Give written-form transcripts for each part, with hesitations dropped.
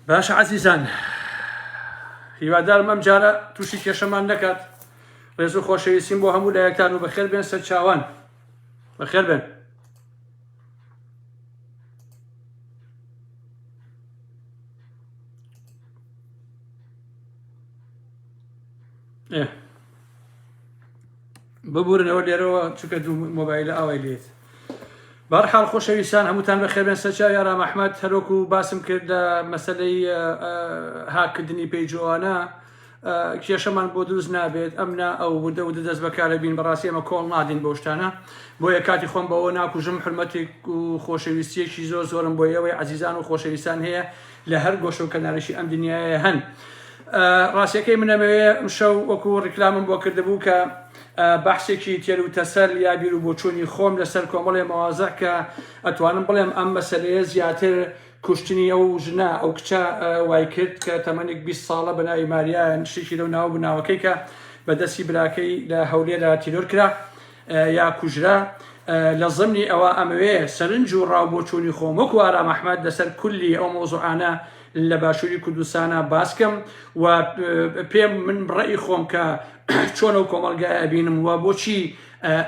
باشە عەزیزان هیوادارم ئەم جارە تووشی کێشەمان نەکات ڕێز و خۆشەویستیم بۆ هەموو لایەکتان و بەخێر بێن سەرچاوان بەخێر بێن ببورنەوە لێرەوە چونکە دوو مۆبایلە ئاوای لێت بەرحاڵ خۆشەویستان هەمووتان بەخێربێن سەرچاوی ئارام ئەحمەد هەروەکو باسم کرد لە مەسەلەی هاککردنی page و ئەوانە کێشەمان بۆ دروست نابێت ئەمنا ئەو وردە وردە دەست بەکارە بین بەڕاستی ئەمە کۆڵ نادین بۆ شتانە بۆیە کاتی خۆم بەوە ناکوژم حرمەتێک و خۆشەویستیەکی زۆر زۆرم بۆ ئێوەی عەزیزان و خۆشەویستان هەیە لە هەر گۆشە و کەنارێکی ئەم دنیایە هەن ڕاستیەکەی من ئەمەوێ ئەمشەو وەکو ڕیکلامم بۆ کردبوو کە بەحسێکی تێر و تەسەل یا بیر و بۆچوونی خۆم لەسەر کۆمەڵێ مەوازع کە ئەتوانم بڵێم ئەم مەسەلەیە زیاتر کوشتنی ئەو ژنە ئەو کچە وای کرد کە تەمەنێک 20 ساڵە بە ناوی ماریا شتێکی لەو ناوە بوو ناوەکەی کە بە دەستی براکەی لە هەولێرە تیرۆر کرا یا کوژرا لە زمنی ئەوە ئەمەوێ سەرنج و ڕاو بۆچوونی خۆم وەکو ئارام ئەحمەد لەسەر کولی ئەو مەوزوعانە لە باشووری کوردستانە باسکەم و پێم من ڕێی خۆم کە چۆن ئەو کۆمەڵگای ئەبینم و بۆچی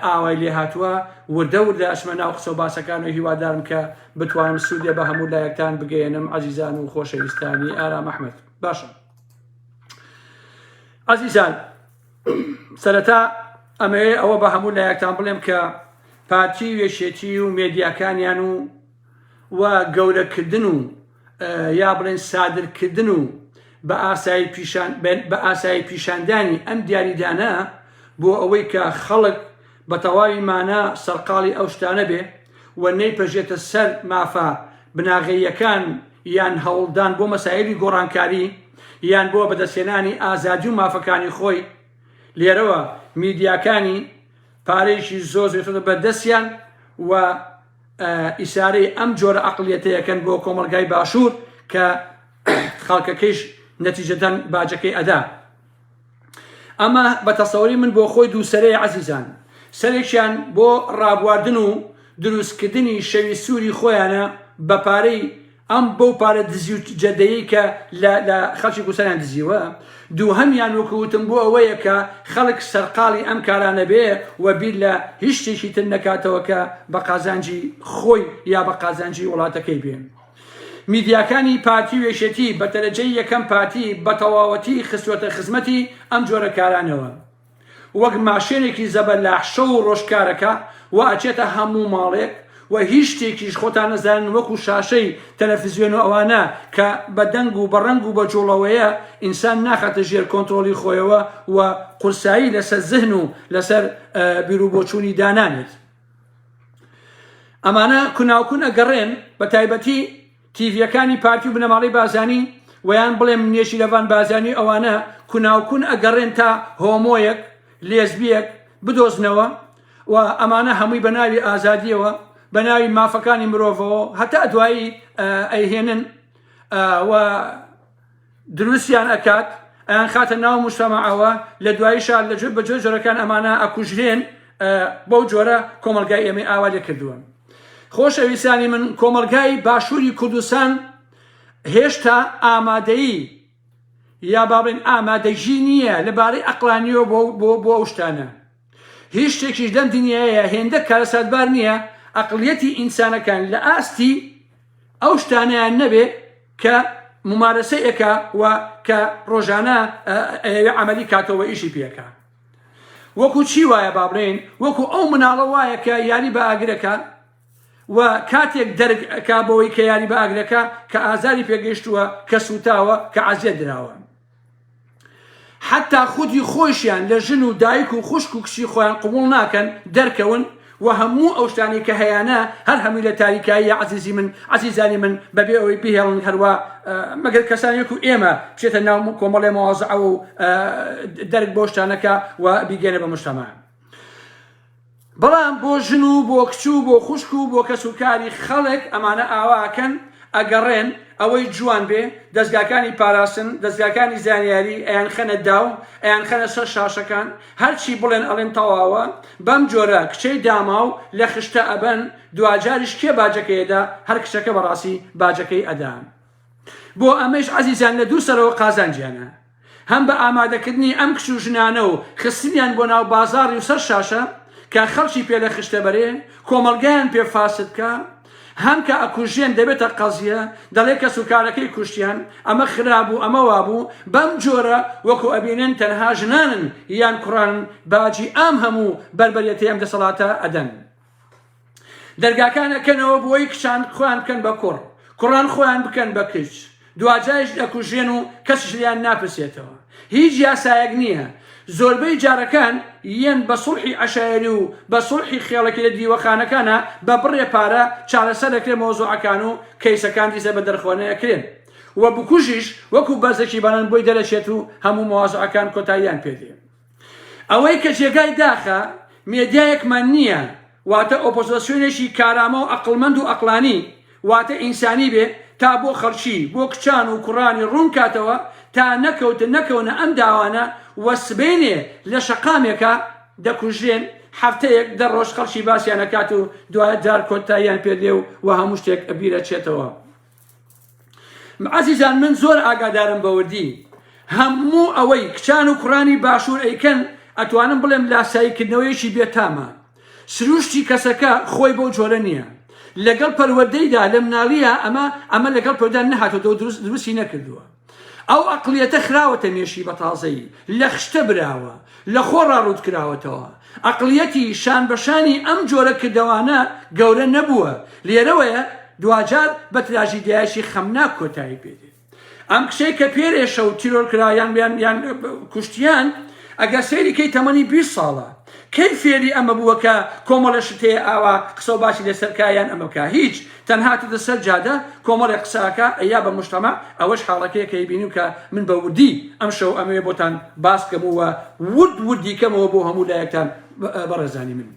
ئاوای لێ هاتووە وردە وردە ئەچمە ناو قسە و باسەکان و هیوادارم کە بتوانم سوودێ بە هەموو لایەکتان بگەیەنم عەزیزان و خۆشەویستانی ئارام ئەحمەد باشە عەزیزان سەرەتا ئەمەوێ ئەوە بە هەموو لایەکتان بڵێم کە پارتی و یەکێتی و مێدیاکانیان و و گەورەکردن و یا بڵێن سادرکردن و بە ئاسایی پیشان بە ئاسایی پیشاندانی ئەم دیاریدانە بۆ ئەوەی کە خەڵک بە تەواوی مانا سەرقاڵی ئەو شتانە بێ و نەیپەژێتە سەر مافە بناغەییەکان یان هەوڵدان بۆ مەسایلی گۆڕانکاری یان بۆ بەدەستهێنانی ئازادی و مافەکانی خۆی لێرەوە میدیاکانی پارەیەکی زۆر زۆر بەردەستیان و ئیسارەی ئەم جۆرە عەقڵیەتەیەکەن بۆ کۆمەڵگای باشوور کە خەڵکەکەیش نەتیجەتەن باجەکەی ئەدا. ئەمە بە تەسەوری من بۆ خۆی دوو سەرەیە عەزیزان، سەرێکیان بۆ ڕابواردن و دروستکردنی شەوی سووری خۆیانە بە پارەی ئەم بەو پارە دزی و جەدەیەی کە لە لە خەڵکی کوردستانیان دزیوە، دووهەمیان وەکو وتم بۆ ئەوەیە کە خەڵک سەرقاڵی ئەم کارانە بێ و بیر لە هیچ شتێکی تر نەکاتەوە کە بە قازانجی خۆی یا بە قازانجی وڵاتەکەی بێ. میدیاکانی پارتی و یەکێتی بە دەرەجەی یەکەم پارتی بە تەواوەتی خستووەتە خزمەتی ئەم جۆرە کارانەوە. وەک ماشێنێکی زەبەلاح شەو و ڕۆژ کارەکا و ئەچێتە هەموو ماڵێک و هیچ شتێکیش خۆتان ئەزانن وەکو شاشەی تەلەفزیۆن و ئەوانە کە بە دەنگ و بە ڕەنگ و بە جوڵەوەیە ئینسان ناخاتە ژێر کۆنتڕۆڵی خۆیەوە و قورسایی لەسەر زهن و لەسەر بیروبۆچوونی دانانێت. ئەمانە کوناوکون ئەگەڕێن بە تایبەتی تیڤیەکانی پارتی و بنەماڵەی بازانی و یان بڵێم نێچیرەڤان بازانی ئەوانە کوناوکون ئەگەڕێن تا هۆمۆیەک لێزبیەک بدۆزنەوە و ئەمانە هەمووی بە ناوی ئازادیەوە بە ناوی مافەکانی مرۆڤەوە هەتا دوایی ئەیهێنن و دروستیان ئەکات ئەیانخاتە ناو موجتەمەعەوە لە دواییشا لە بە جۆر جۆرەکان ئەمانە ئەکوژرێن بەو جۆرە کۆمەڵگای ئێمەی ئاوا لێ کردووە خۆشەویستانی من کۆمەڵگای باشووری کوردستان هێشتا ئامادەیی یا با بڵێن ئامادەگی نییە لەبارەی ئەقلانیەوە بۆ بۆ بۆ ئەو شتانە هیچ شتێکیش لەم دنیایە هێندە کارەساتبار نییە ئەقلیەتی ئینسانەکان لە ئاستی ئەو شتانەیان نەبێ کە مومارەسەی ئەکا و کە ڕۆژانە ئەیەوێ عەمەلی کاتەوە ئیشی پێ ئەکا وەکو چی وایە با بڵێین وەکو ئەو مناڵە وایە کە یاری بە ئاگرەکە و کاتێک دەرک ئەکا بەوەی کە یاری بە ئاگرەکە کە ئازاری پێگەیشتووە کە سووتاوە کە عەزیەت دراوە حەتا خودی خۆیشیان لە ژن و دایک و خوشک و کچی خۆیان قبوڵ ناکەن دەرکەون و هەموو ئەو شتانەی کە هەیانە هەر هەمووی لە تاریکاییە عەزیزی من عەزیزانی من بەبێ ئەوەی بهێڵن هەروا مەگەر کەسانی وەکو ئێمە بچێتە ناو کۆمەڵێ مەوازعەوە و دەرک بەو شتانەکە و بیگەێنە بە مجتەمع. بەڵام بۆ ژن و بۆ کچ و بۆ خوشک و بۆ کەس و کاری خەڵک ئەمانە ئاوا ئەکەن ئەگەڕێن ئەوەی جوان بێ دەزگاکانی پاراستن دەزگاکانی زانیاری ئەیانخەنە داو ئەیانخەنە سەر شاشەکان هەرچی بڵێن ئەڵێن تەواوە بەم جۆرە کچەی داماو لە خشتە ئەبەن دواجاریش کێ باجەکەی ئەدا هەر کچەکە بەڕاستی باجەکەی ئەدا. بۆ ئەمەیش عەزیزان لە دوو سەرەوە قازانجیانە هەم بە ئامادەکردنی ئەم کچ و ژنانە و خستنیان بۆ ناو بازاڕی و سەر شاشە کە خەڵکی پێ لە خشتە بەرێ، کۆمەڵگایان پێ فاسد بکا، هەم کە ئەکوژرێن دەبێتە قەزیە، دەڵێ کەسوکارەکەی کوشتیان، ئەمە خراپ بوو، ئەمە وابوو، بەم جۆرە وەکو ئەبینن تەنها ژنانن یان کوڕانن باجی ئام هەموو بەربەریەتەی ئەم دەسەڵاتە ئەدەن. دەرگاکان ئەکەنەوە بۆی کچان خۆیان بکەن بە کوڕ، کوڕان خۆیان بکەن بە کچ، دواجاریش ئەکوژرێن و کەسیش لێیان ناپرسێتەوە. هیچ یاسایەک نییە. زۆربەی جارەکان یەن بە سوڵحی عەشایەری و بە سوڵحی خێڵەکی لە دیوەخانەکانا بە بڕێ پارە چارەسەر ئەکرێ مەوزوعەکان و کەیسەکان دیسە بە دەرخوەنە ئەکرێن و بکوژیش وەکو بەرزەکی بەڵێن بۆی دەرەچێت و هەموو مەوازعەکان کۆتاییان پێ دێ. ئەوەی کە جێگای داخە مێدیایەکمان نییە واتە ئۆپۆزۆسیۆنێکی کارامە و ئەقڵمەند و ئەقڵانی واتە ئینسانی بێ تا بۆ خەڵکی بۆ کچان و کوڕانی ڕوون کاتەوە تا نەکەوتن نەکەونە ئەم داوانە و سبەینێ لە شەقامێکا دەکوژرێن هەفتەیەک دە ڕۆژ خەڵکی باسیان ئەکات و دواجار کۆتاییان پێ دێ و و هەموو شتێک بیرەچێتەوە. عەزیزان من زۆر ئاگادارم بە وردی هەموو ئەوەی کچان و کوڕانی باشوور ئەیکەن ئەتوانم بڵێم لاساییکردنەوەیەکی بێتامە سروشتی کەسەکە خۆی بەو جۆرە نییە لەگەڵ پەروەردەیدا لە مناڵیە ئەمە ئەمە لەگەڵ پەردان نەهاتۆتەوە دروست دروستی نەکردووە ئەو ئەقڵیەتە خراوەتە مێشی بە تازەیی لە خشتە براوە، لە خۆڕا ڕووت کراوەتەوە. ئەقڵیەتی شان بە شانی ئەم جۆرە کردەوانە گەورە نەبووە، لێرەوەیە دواجار بە تراژیدیایەکی خەمناک کۆتایی پێ دێت. ئەم کچەی کە پێرێ شەو تیرۆر کرا یان یان یان کوشتیان، ئەگەر سەیری کەی تەمەنی 20 ساڵە. کەی فێری ئەمە بووە کە کۆمەڵێ شت هەیە ئاوا قسە و باسی لەسەر کا یان ئەمە بکا؟ هیچ. تەنها هاتۆتە سەر جادە کۆمەڵێک قسە ئەکا ئەیا بە موجتەمەع ئەوەش حاڵەکەیە کە ئەیبینی و کە من بە وردی ئەم شەو ئەمەوێ بۆتان باس بکەم و ورد وردی کەمەوە بۆ هەموو لایەکتان بەڕێزانی من.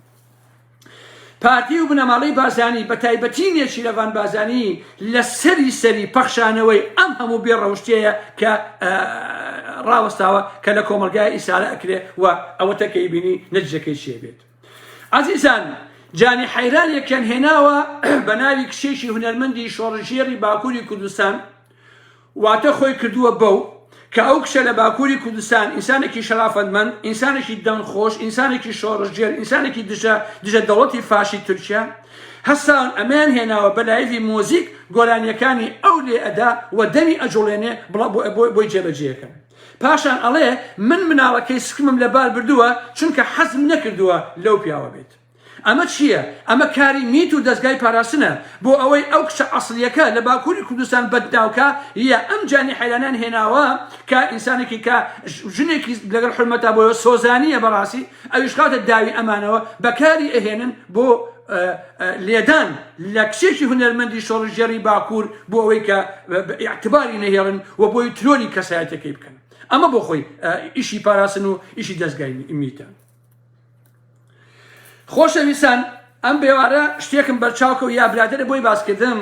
پارتی و بنەماڵەی بارزانی بە تایبەتی نێچیرەڤان بارزانی لە سەری سەری پەخشانەوەی ئەم هەموو بێ ڕەوشتیەیە کە ڕاوەستاوە کە لە کۆمەڵگای ئیسارە ئەکرێ و ئەوەتە کە ئەیبینی نەتیجەکەی چیە بێت. عەزیزان جانی حەیرانێکیان هێناوە بە ناوی کچێکی هونەرمەندی شۆڕشگێڕی باکووری کوردستان واتە خۆی کردووە بەو کە ئەو کچە لە باکووری کوردستان ئینسانێکی شەرافەتمەند ئینسانێکی دەنگخۆش ئینسانێکی شۆڕشگێر ئینسانێکی دژە دژە دەوڵەتی فاشی تورکیا هەستاون ئەمەیان هێناوە بە live ی مۆزیک گۆرانیەکانی ئەو لێ ئەدا و دەمی ئەجوڵێنێ بڵا بۆی جێبەجێکەن پاشان ئەڵێ من مناڵەکەی سکمم لەبار بردووە چونکە حەزم نەکردووە لەو پیاوە بێت. ئەمە چییە؟ ئەمە کاری میت و دەزگای پاراستنە بۆ ئەوەی ئەو کچە ئەسڵیەکە لە باکوری کوردستان بەدناوکا یە ئەم جانی حەیرانیان هێناوە کە ئینسانێکی کە ژنێکی لەگەڵ حورمەتا بۆیە سۆزانیە بەڕاستی ئەویش خاتە داوی ئەمانەوە بەکاری ئەهێنن بۆ لێدان لە کچێکی هونەرمەندی شۆڕشگێڕی باکوور بۆ ئەوەی کە ئیعتباری نەهێڵن و بۆی ترۆری کەسایەتەکەی بکەن ئەمە بۆ خۆی ئیشی پاراستن و ئیشی دەستگای میتە خۆشەویستان ئەم بێوارە شتێکم بەرچاوکە و یا برادەرە بۆی باسکردم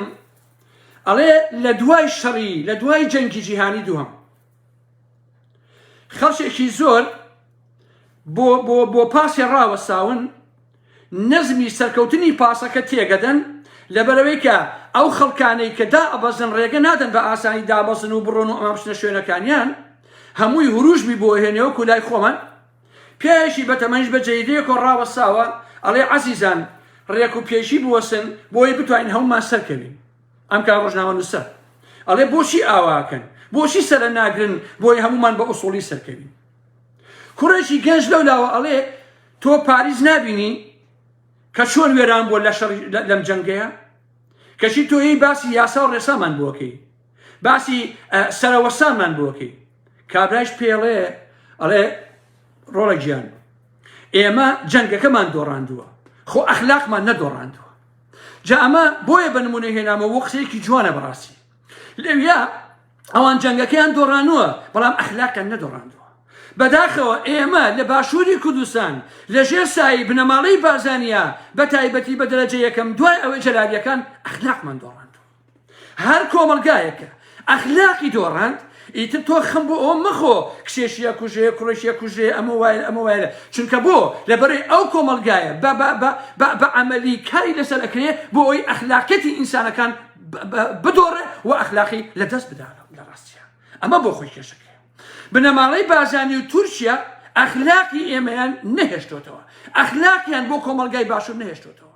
ئەڵێ لە دوای شەڕی لە دوای جەنگی جیهانی دووهەم خەڵکێکی زۆر بۆ بۆ بۆ پاسێ ڕاوەستاون نەزمی سەرکەوتنی پاسەکە تێگەدەن لەبەرەوەی کە ئەو خەڵکانەی کە دائەبەزن ڕێگە نادەن بە ئاسانی دابەزن و بڕۆن و ئەمان بچنە شوێنەکانیان هەمووی هروژمی بۆ هێنێ وەکو لای خۆمان پیاوێکی بەتەمەنیش بە جەیدەیەکەوە ڕاوەستاوە ئەڵێ عەزیزان ڕێک و پێکی بوەسن بۆی بتوانین هەموومان سەرکەوین ئەم کار ڕۆژنامەنووسە ئەڵێ بۆچی ئاواکەن بۆچی سەرە ناگرن بۆی هەموومان بە ئوسوڵی سەرکەوین کوڕێکی گەنج لەو لاوە ئەڵێ تۆ پاریس نابینی کە چۆن وێران بووە لە شەڕ لەم جەنگەیە کەچی تۆ یەی باسی یاسا و ڕێسامان بۆکەی باسی سەرەوەسانمان بۆکەی کابرایش پێڵێ ئەڵێ ڕۆڵە گیان ئێمە جەنگەکەمان دۆڕاندووە خۆ ئەخلاقمان نەدۆڕاندووە جا ئەمە بۆیە بە نمونە هێنامەوە بۆ قسەیەکی جوانە بەڕاستی لەویا ئەوان جەنگەکەیان دۆڕانووە بەڵام ئەخلاقیان نەدۆڕاندووە بەداخەوە ئێمە لە باشووری کوردستان لە ژێر سایی بنەماڵەی بارزانیا بە تایبەتی بە دەرەجە یەکەم دوای ئەوەی جەلالیەکان ئەخلاقمان دۆڕاندووە هەر کۆمەڵگایەکە ئەخلاقی دۆڕاند ئیتر تۆ خەم بۆ ئەوە مەخۆ کچێکی ئەکوژێ کوڕێکی ئەکوژێ ئەمە وایە ئەمە وایە چونکە بۆ لەبەرەی ئەو کۆمەڵگایە بە بە بە بە بە عەمەلی کاری لەسەر ئەکرێ بۆ ئەوەی ئەخلاقیەتی ئینسانەکان. بدۆڕێ و ئەخلاقی لە دەست بدا لە ڕاستیا ئەمە بۆ خۆی کێشەکەیە. بنەماڵەی بارزانی و تورکیا ئەخلاقی ئێمەیان نەهێشتۆتەوە، ئەخلاقیان بۆ کۆمەڵگای باشوور نەهێشتۆتەوە.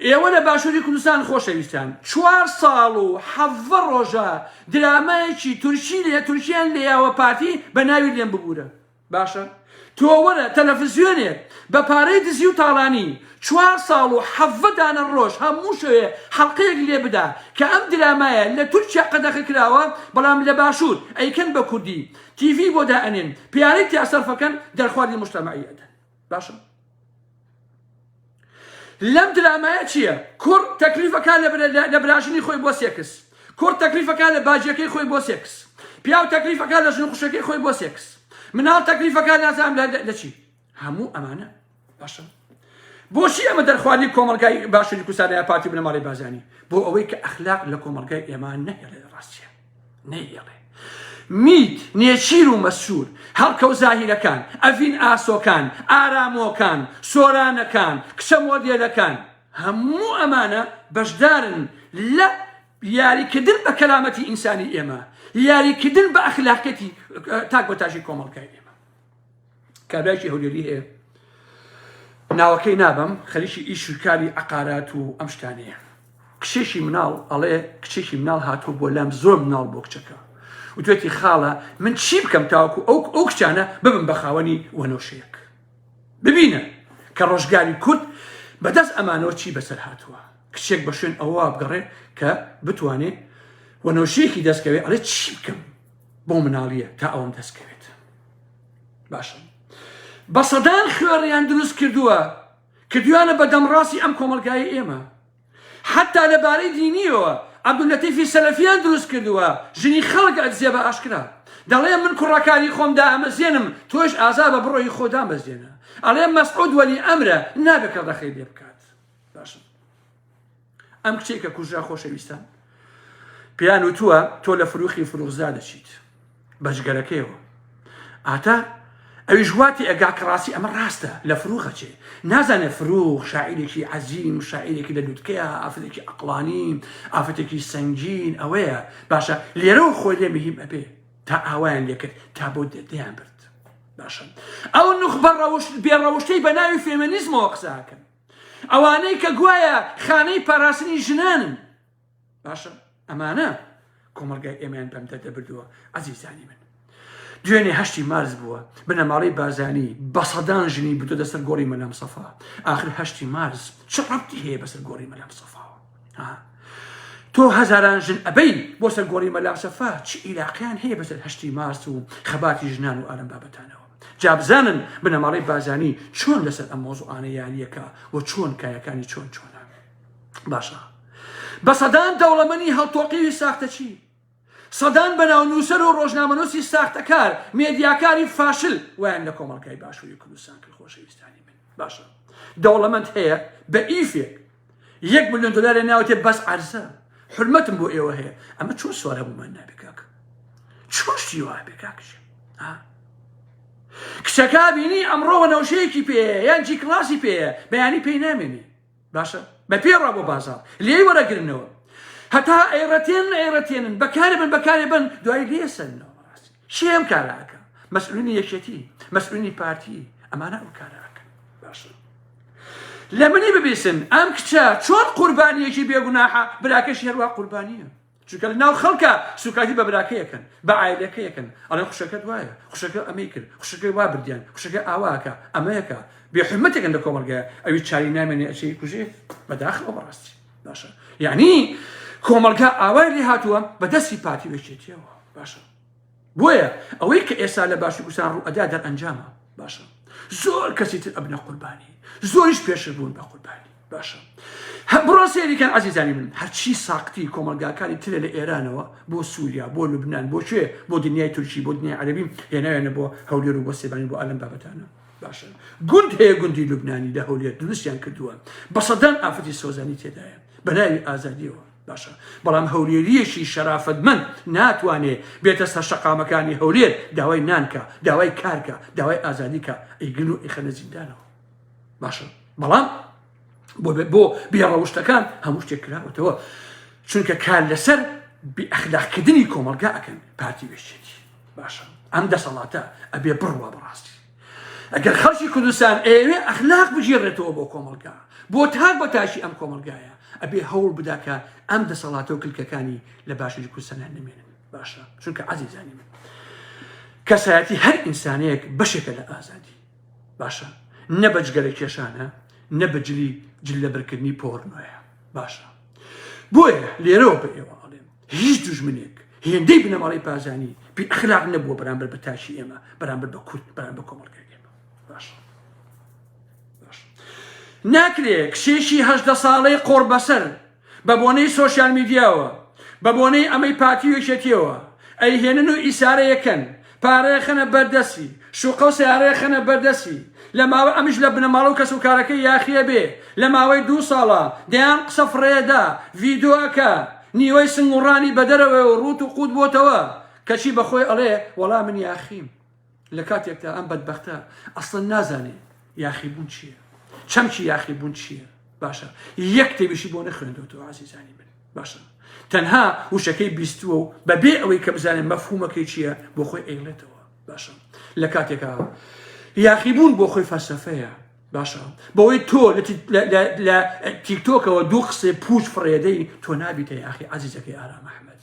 ئێوە لە باشووری کوردستان خۆشەویستان چوار ساڵ و حەڤە ڕۆژە درامایەکی تورکی لێ تورکیان لێیاوە پارتی بە ناوی لێم ببوورە باشە تۆ وەرە تەلەفزیۆنێک بە پارەی دزی و تاڵانی چوار ساڵ و حەڤە دانە ڕۆژ هەموو شەوێ حەڵقەیەک لێ بدا کە ئەم درامایە لە تورکیا قەدەخە کراوە بەڵام لە باشوور ئەیکەن بە کوردی تیڤی بۆ دائەنێن پیارەی تیا سەرفەکەن دەرخواردی موجتەمەعی ئەدەن باشە لەم درامایە چییە؟ کوڕ تەکلیفەکە لە براژنی خۆی بۆ سێکس، کوڕ تەکلیفەکە لە باجیەکەی خۆی بۆ سێکس، پیاو تەکلیفەکە لە ژن خوشەکەی خۆی بۆ سێکس، مناڵ تەکلیفەکە نازانم لە چی. هەموو ئەمانە باشە. بۆچی ئەمە دەرخواردی کۆمەڵگای باشووری کوردستانە پارتی بنەماڵەی بارزانی؟ بۆ ئەوەی کە ئەخلاق لە کۆمەڵگای ئێمە نەهێڵێ لە ڕاستیە. نەیهێڵێ. میت، نێچیر و مەسرور، هەڵکەوت زاهیرەکان، ئەڤین ئاسۆکان، ئارامۆکان، سۆرانەکان، کچە مۆدێلەکان، هەموو ئەمانە بەشدارن لە یاریکردن بە کەرامەتی ئینسانی ئێمە، یاریکردن بە ئەخلاقیەتی تاک بە تاکی کۆمەڵگای ئێمە. کابرایەکی هەولێری هەیە ناوەکەی نابەم خەریکی ئیش و کاری عقارات و ئەم شتانەیە کچێکی مناڵ ئەڵێ کچێکی مناڵ هاتووە بۆ لام زۆر مناڵ بۆ کچەکە وتوێتی خاڵە من چی بکەم تاوەکو ئەو ئەو کچانە ببم بە خاوەنی وەنەوشەیەک ببینە کە ڕۆژگاری کورد بەدەست ئەمانەوە چی بەسەر هاتووە کچێک بە شوێن ئەوە بگەڕێ کە بتوانێ وەنەوشەیەکی دەستکەوێ ئەڵێ چی بکەم بۆ مناڵیە تا ئەوم دەستکەوێت باشە بە سەدان خوێڕیان دروست کردووە کردویانە بە دەمڕاستی ئەم کۆمەڵگای ئێمە حتا لەبارەی دینیەوە عەبدوللەتیفی سەلەفیان دروست کردووە ژنی خەڵک ئەدزێ بە ئاشکرا دەڵێ من کوڕەکانی خۆم دامەزێنم تۆش ئازا بە بڕۆی خۆ دامەزێنە ئەڵێ مەسعود وەلی ئەمرە نابێ کە ڕەخەی لێ بکات باشە ئەم کچێک کە کوژرا خۆشەویستان پێیان وتووە تۆ لە فروخی فروخزا دەچیت بەجگەرەکەیەوە ئاتا ئەویش واتی ئەگا کە ڕاستی ئەمە ڕاستە لە فروغ ئەچێ نازانێ فروغ شاعیرێکی عەزیم شاعیرێکی لە لوتکەیە ئافرەتێکی عەقڵانی ئافرەتێکی سەنگین ئەوەیە باشە لێرەوە خۆی لێ مهیم ئەبێ تا ئاوایان لێکرد تا بۆ دەیان برد باشە ئەو نوخبە ڕەوشت بێ ڕەوشتەی بە ناوی فێمێنیزمەوە قسە ئەکەن ئەوانەی کە گوایە خانەی پاراستنی ژنانن باشە ئەمانە کۆمەڵگای ئێمەیان بەم دەردە بردووە عەزیزانی من دوێنێ هەشتی مارس بووە بنەماڵەی بارزانی بە سەدان ژنی بردۆتە سەر گۆڕی مەلا مستەفا ئاخر هەشتی مارس چ ڕەبتی هەیە بەسەر گۆڕی مەلا مستەفاوە تۆ هەزاران ژن ئەبەی بۆ سەر گۆڕی مەلا مستەفا چ ئیلاقیان هەیە بەسەر هەشتی مارس و خەباتی ژنان و ئالەم بابەتانەوە جا بزانن بنەماڵەی بارزانی چۆن لەسەر ئەم مۆزوعانە یاریەکە و چۆن کایەکانی چۆن چۆنە باشە بە سەدان دەوڵەمەنی هەڵتۆقیوی ساختەچی، سەدان بەناو نووسەر و ڕۆژنامەنووسی ساختەکار، مێدیاکاری فاشل وایان لە کۆمەڵگای باشووری کوردستان کرد خۆشەویستانی من. باشە دەوڵەمەند هەیە بە ئیفێک یەک ملیۆن دۆلاری ناوەتێ بەس عەرزە حرمەتم بۆ ئێوە هەیە ئەمە چۆن سوار هەبوومان نابێ کاک چۆن شتی وا بێ کاک کچەکە بینی ئەمڕۆ وەنەوشەیەکی پێیە یان جی کلاسی پێیە بەیانی پێی نامێنێ باشە بە پێ ڕا بۆ بازاڕ لێی وەرەگرنەوە هەتا ئەیڕەتێنن ئەیڕەتێنن بەکارێ بن بەکارێ بن دوای لێ سەرنەوە بەڕاستی شێ ئەم کارە ئەکا مەسئولینی یەکێتی مەسئولینی پارتی ئەمانە ئەو کارە ئەکەن باشە لە منی ببیسن ئەم کچە چۆن قوربانیەکی بێگوناحە براکەشی هەروە قوربانیە چونکە لە ناو خەڵکا سوکایەتی بە براکەی ئەکەن بە عایلەکەی ئەکەن ئەڵێن خوشەکەت وایە خوشەکە ئەمەی کرد خوشەکەی وا بردیان خوشەکە ئاوا ئەکا ئەمەیەکە بێ حورمەتێکن لە کۆمەڵگایە ئەوی چاری نامێنێ ئەچێ کوژێ بەداخەوە بەڕاستی باشە یعنی کۆمەڵگا ئاوای لێ هاتووە بە دەستی پارتی و یەکێتیەوە باشە بۆیە ئەوەی کە ئێستا لە باشوری کوردستان ڕوو ئەدا دەرئەنجامە باشە زۆر کەسی تر ئەبنە قوربانی زۆریش پێشتر بوون بە قوربانی باشە بڕۆ سەیری کەن عەزیزانی من هەرچی ساقتی کۆمەڵگاکانی ترە لە ئێرانەوە بۆ سووریا بۆ لوبناان بۆ کوێ بۆ دنیای تورکی بۆ دنیای عەربی هێناویانە بۆ هەولێر و بۆ سلێمانی بۆ ئالەم بابەتانە باشە گوند هەیە گوندی لوبنانی لە هەولێر دروستیان کردووە بە سەدان ئافرەتی سۆزانی تێدایە بە ناوی ئازادیەوە باشە بەڵام هەولێریەکی شەرافەتمەند ناتوانێ بێتە سەر شەقامەکانی هەولێر داوای نانکە داوای کارکە داوای ئازادیکە ئەیگرن و ئەیخەنە زیندانەوە باشە بەڵام بۆ بێ ڕەوشتەکان هەموو شتێک کراوەتەوە. چونکە کار لەسەر بی ئەخلاقکردنی کۆمەڵگا ئەکەن پارتی و یەکێتی. باشە ئەم دەسەڵاتە ئەبێ بڕوا بەڕاستی ئەگەر خەڵکی کوردستان ئەیەوێ ئەخلاق بگێڕێتەوە بۆ کۆمەڵگا بۆ تاک بە تاکی ئەم کۆمەڵگایە ئەبێ هەوڵ بدا کە ئەم دەسەڵاتە و کلکەکانی لە باشووری کوردستانە نەمێنن. باشە چونکە عەزیزانی من کەسایەتی هەر ئینسانەیەک بەشێکە لە ئازادی. باشە نە بە جگەرە کێشانە نە بە جلی جل لەبەرکردنی پۆرنۆیە. باشە بۆیە لێرەوە بە ئێوە ئەڵێم هیچ دوژمنێک هێندەی بنەماڵەی بارزانی بی ئەخلاق نەبووە بەرامبەر بە تاکی ئێمە بەرامبەر بە کورد بەرامبەر بە کۆمەڵگای ئێمە. باشە باش ناکرێ کچێکی 18 ساڵەی قۆڕ بەسەر بە بۆنەی سۆشیال میدیاوە، بە بۆنەی ئەمەی پارتی و یەکێتیەوە، ئەیهێنن و ئیسارەیەکەن، پارەیەخەنە بەر دەستی، شوقە و سەیارەیەخەنە بەر دەستی، لە ماوە ئەمیش لە بنەماڵە و کەسوکارەکەی یاخیە بێ، لە ماوەی دوو ساڵا، دەیان قسە فڕێدا، ڤیدۆ ئەکا، نیوەی سنگ و ڕانی بە دەرەوەیە و ڕووت و قووت بۆتەوە، کەچی بە خۆی ئەڵێ، وەڵا من یاخیم. لە کاتێکدا ئەم بەدبەختە ئەسڵەن نازانێ یاخیبوون چییە، چەمکی یاخیبوون چییە. باشە یەک کتێبیشی بۆ نەخوێندۆتەوە عزیزانی من باشە تەنها وشەکەی بیستووە و بەبێ ئەوەی کە بزانێت مەفهومەکەی چییە بۆ خۆی ئەیڵێتەوە باشە لە کاتێکا یاخیبوون بۆ خۆی فەلسەفەیە باشە بەوەی تۆ لە تیکتۆکەوە دوو قسەی پوچ فڕێدەی تۆ نابیتە یاخی عزیزەکەی ئارام ئەحمەد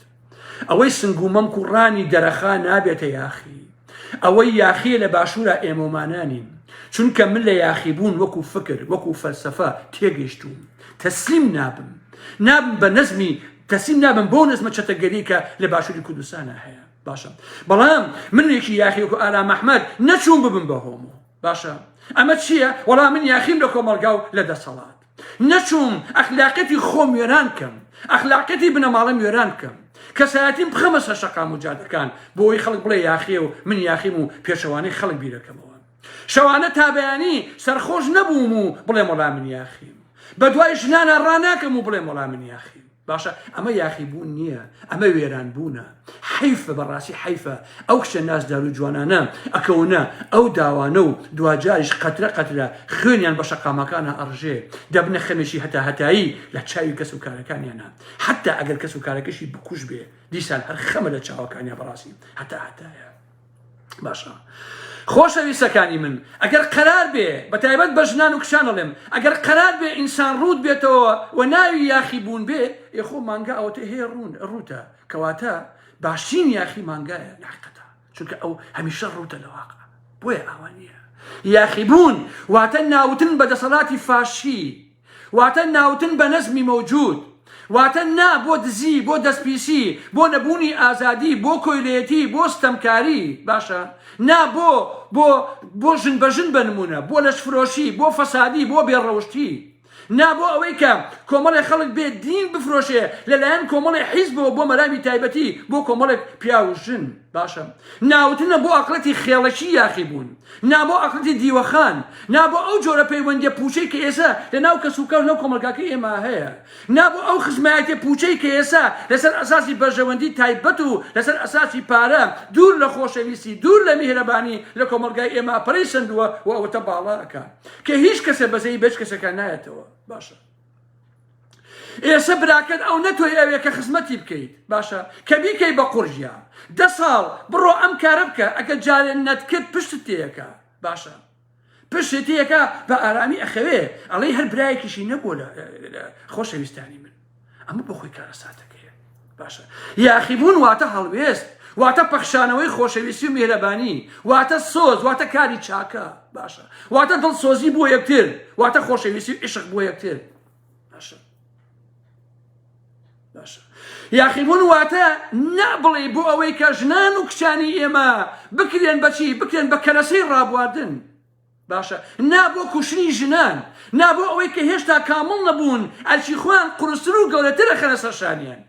ئەوەی سنگ و مەمک و ڕانی دەرەخا نابێتە یاخی. ئەوەی یاخیە لە باشوورا ئێمەومانانین. چونکە من لە یاخیبوون وەکو فکر، وەکو فەلسەفە تێگەیشتووم. تەسلیم نابم. نابم بە نەزمی، تەسلیم نابم بەو نەزمە چەتەگەریەی کە لە باشووری کوردستانا هەیە. باشە. بەڵام منێکی یاخی وەکو ئارام ئەحمەد نەچووم ببم بە هۆمۆ. باشە ئەمە چییە؟ وەڵا من یاخیم لە کۆمەڵگا و لە دەسەڵات. نەچووم ئەخلاقیەتی خۆم وێران بکەم، ئەخلاقیەتی بنەماڵەم وێران بکەم، کەسایەتیم بخەمە سەر شەقام و جادەکان بۆ ئەوەی خەڵک بڵێ یاخییە و من یاخیم و پێچەوانەی خەڵک بیرەکەمەوە. شەوانە تا بەیانی سەرخۆش نەبووم و بڵێم وەڵا من یاخیم. بەدوای ژنانا ڕاناکەم و بڵێم وەڵا من یاخیم. باشە ئەمە یاخی بوون نییە ئەمە وێران بوونە حەیفە بەڕاستی حەیفە ئەو کچە نازدار و جوانانە ئەکەونە ئەو داوانە و دواجاریش قەترە قەترە خوێنیان بە شەقامەکانە ئەڕژێ دەبنە خەمێکی هەتا هەتایی لە چاوی کەس و کارەکانیانە حتا ئەگەر کەس و کارەکەشی بکوژ بێ دیسان هەر خەمە لە چاوەکانیا بەڕاستی هەتا هەتایە. باشە خۆشەویستەکانی من ئەگەر قەرار بێ بە تایبەت بە ژنان و کچان ئەڵێم ئەگەر قەرار بێ ئینسان ڕووت بێتەوە و ناوی یاخی بوون بێ ئێ خۆ مانگا ئەوەتە هەیە ڕوون ڕووتە کەواتە باشترین یاخی مانگایە لە حەقیقەتا چونکە ئەو هەمیشە ڕووتە لە واقع بۆیە ئاوا نییە یاخی بوون واتە ناوتن بە دەسەڵاتی فاشی واتە ناوتن بە نەزمی مەوجود، واتە نا بۆ دزی، بۆ دەستپیسی، بۆ نەبوونی ئازادی، بۆ کۆیلەیەتی، بۆ ستەمکاری، باشە نا بۆ بۆ بۆ ژن بە ژن بە نموونە، بۆ لەشفرۆشی، بۆ فەسادی، بۆ بێڕەوشتی. نا بۆ ئەوەی کە کۆمەڵێ خەڵک بێ دین بفرۆشێ لە لایەن کۆمەڵێ حیزبەوە بۆ مەرامی تایبەتی بۆ کۆمەڵێک پیاو و ژن. باشە ناوتنە بۆ ئەقڵەتی خێڵەکی یاخی بوون. نا بۆ ئەقڵەتی دیوەخان، نا بۆ ئەو جۆرە پەیوەندیە پوچەی کە ئێسە لە ناو کەسوکار و ناو کۆمەڵگاکەی ئێمە هەیە، نا بۆ ئەو خزمایەتیە پوچەی کە ئێسە لەسەر ئەساسی بەرژەوەندی تایبەت و لەسەر ئەساسی پارە دوور لە خۆشەویستی دوور لە میهرەبانی لە کۆمەڵگای ئێمە پەرەی سەندووە و ئەوەتە باڵا ئەکا کە هیچ کەسێ بەزەیی بە هیچ کەسێکا نایەتەوە. باشە. ئێسە براکەت ئەو نە تۆی ئەوێ کە خزمەتی بکەیت باشە کە بیکەی بە قورگیا دە ساڵ بڕۆ ئەم کارە بکە ئەگەر جارێ نەتکرد پشتت تێیەکا باشە پشتت تێیەکا بە ئارامی ئەخەوێ ئەڵێی هەر برایەکیشی نەبووە لە خۆشەویستانی من ئەمە بۆ خۆی کارەساتەکەیە باشە یاخیبوون واتە هەڵوێست واتە پەخشانەوەی خۆشەویستی و میهرەبانی واتە سۆز واتە کاری چاکە باشە واتە دڵسۆزی بۆ یەکتر واتە خۆشەویستی و عشق بۆ یەکتر باشە باشە یاخیبوون واتە نا بڵێ بۆ ئەوەی کە ژنان و کچانی ئێمە بکرێن بەچی بکرێن بە کەرەسەی ڕابواردن باشە نا بۆ کوشتنی ژنان، نا بۆ ئەوەی کە هێشتا کامڵ نەبوون ئەرکی خۆیان قورستر و گەورەتر ئەخەنە سەر شانیان.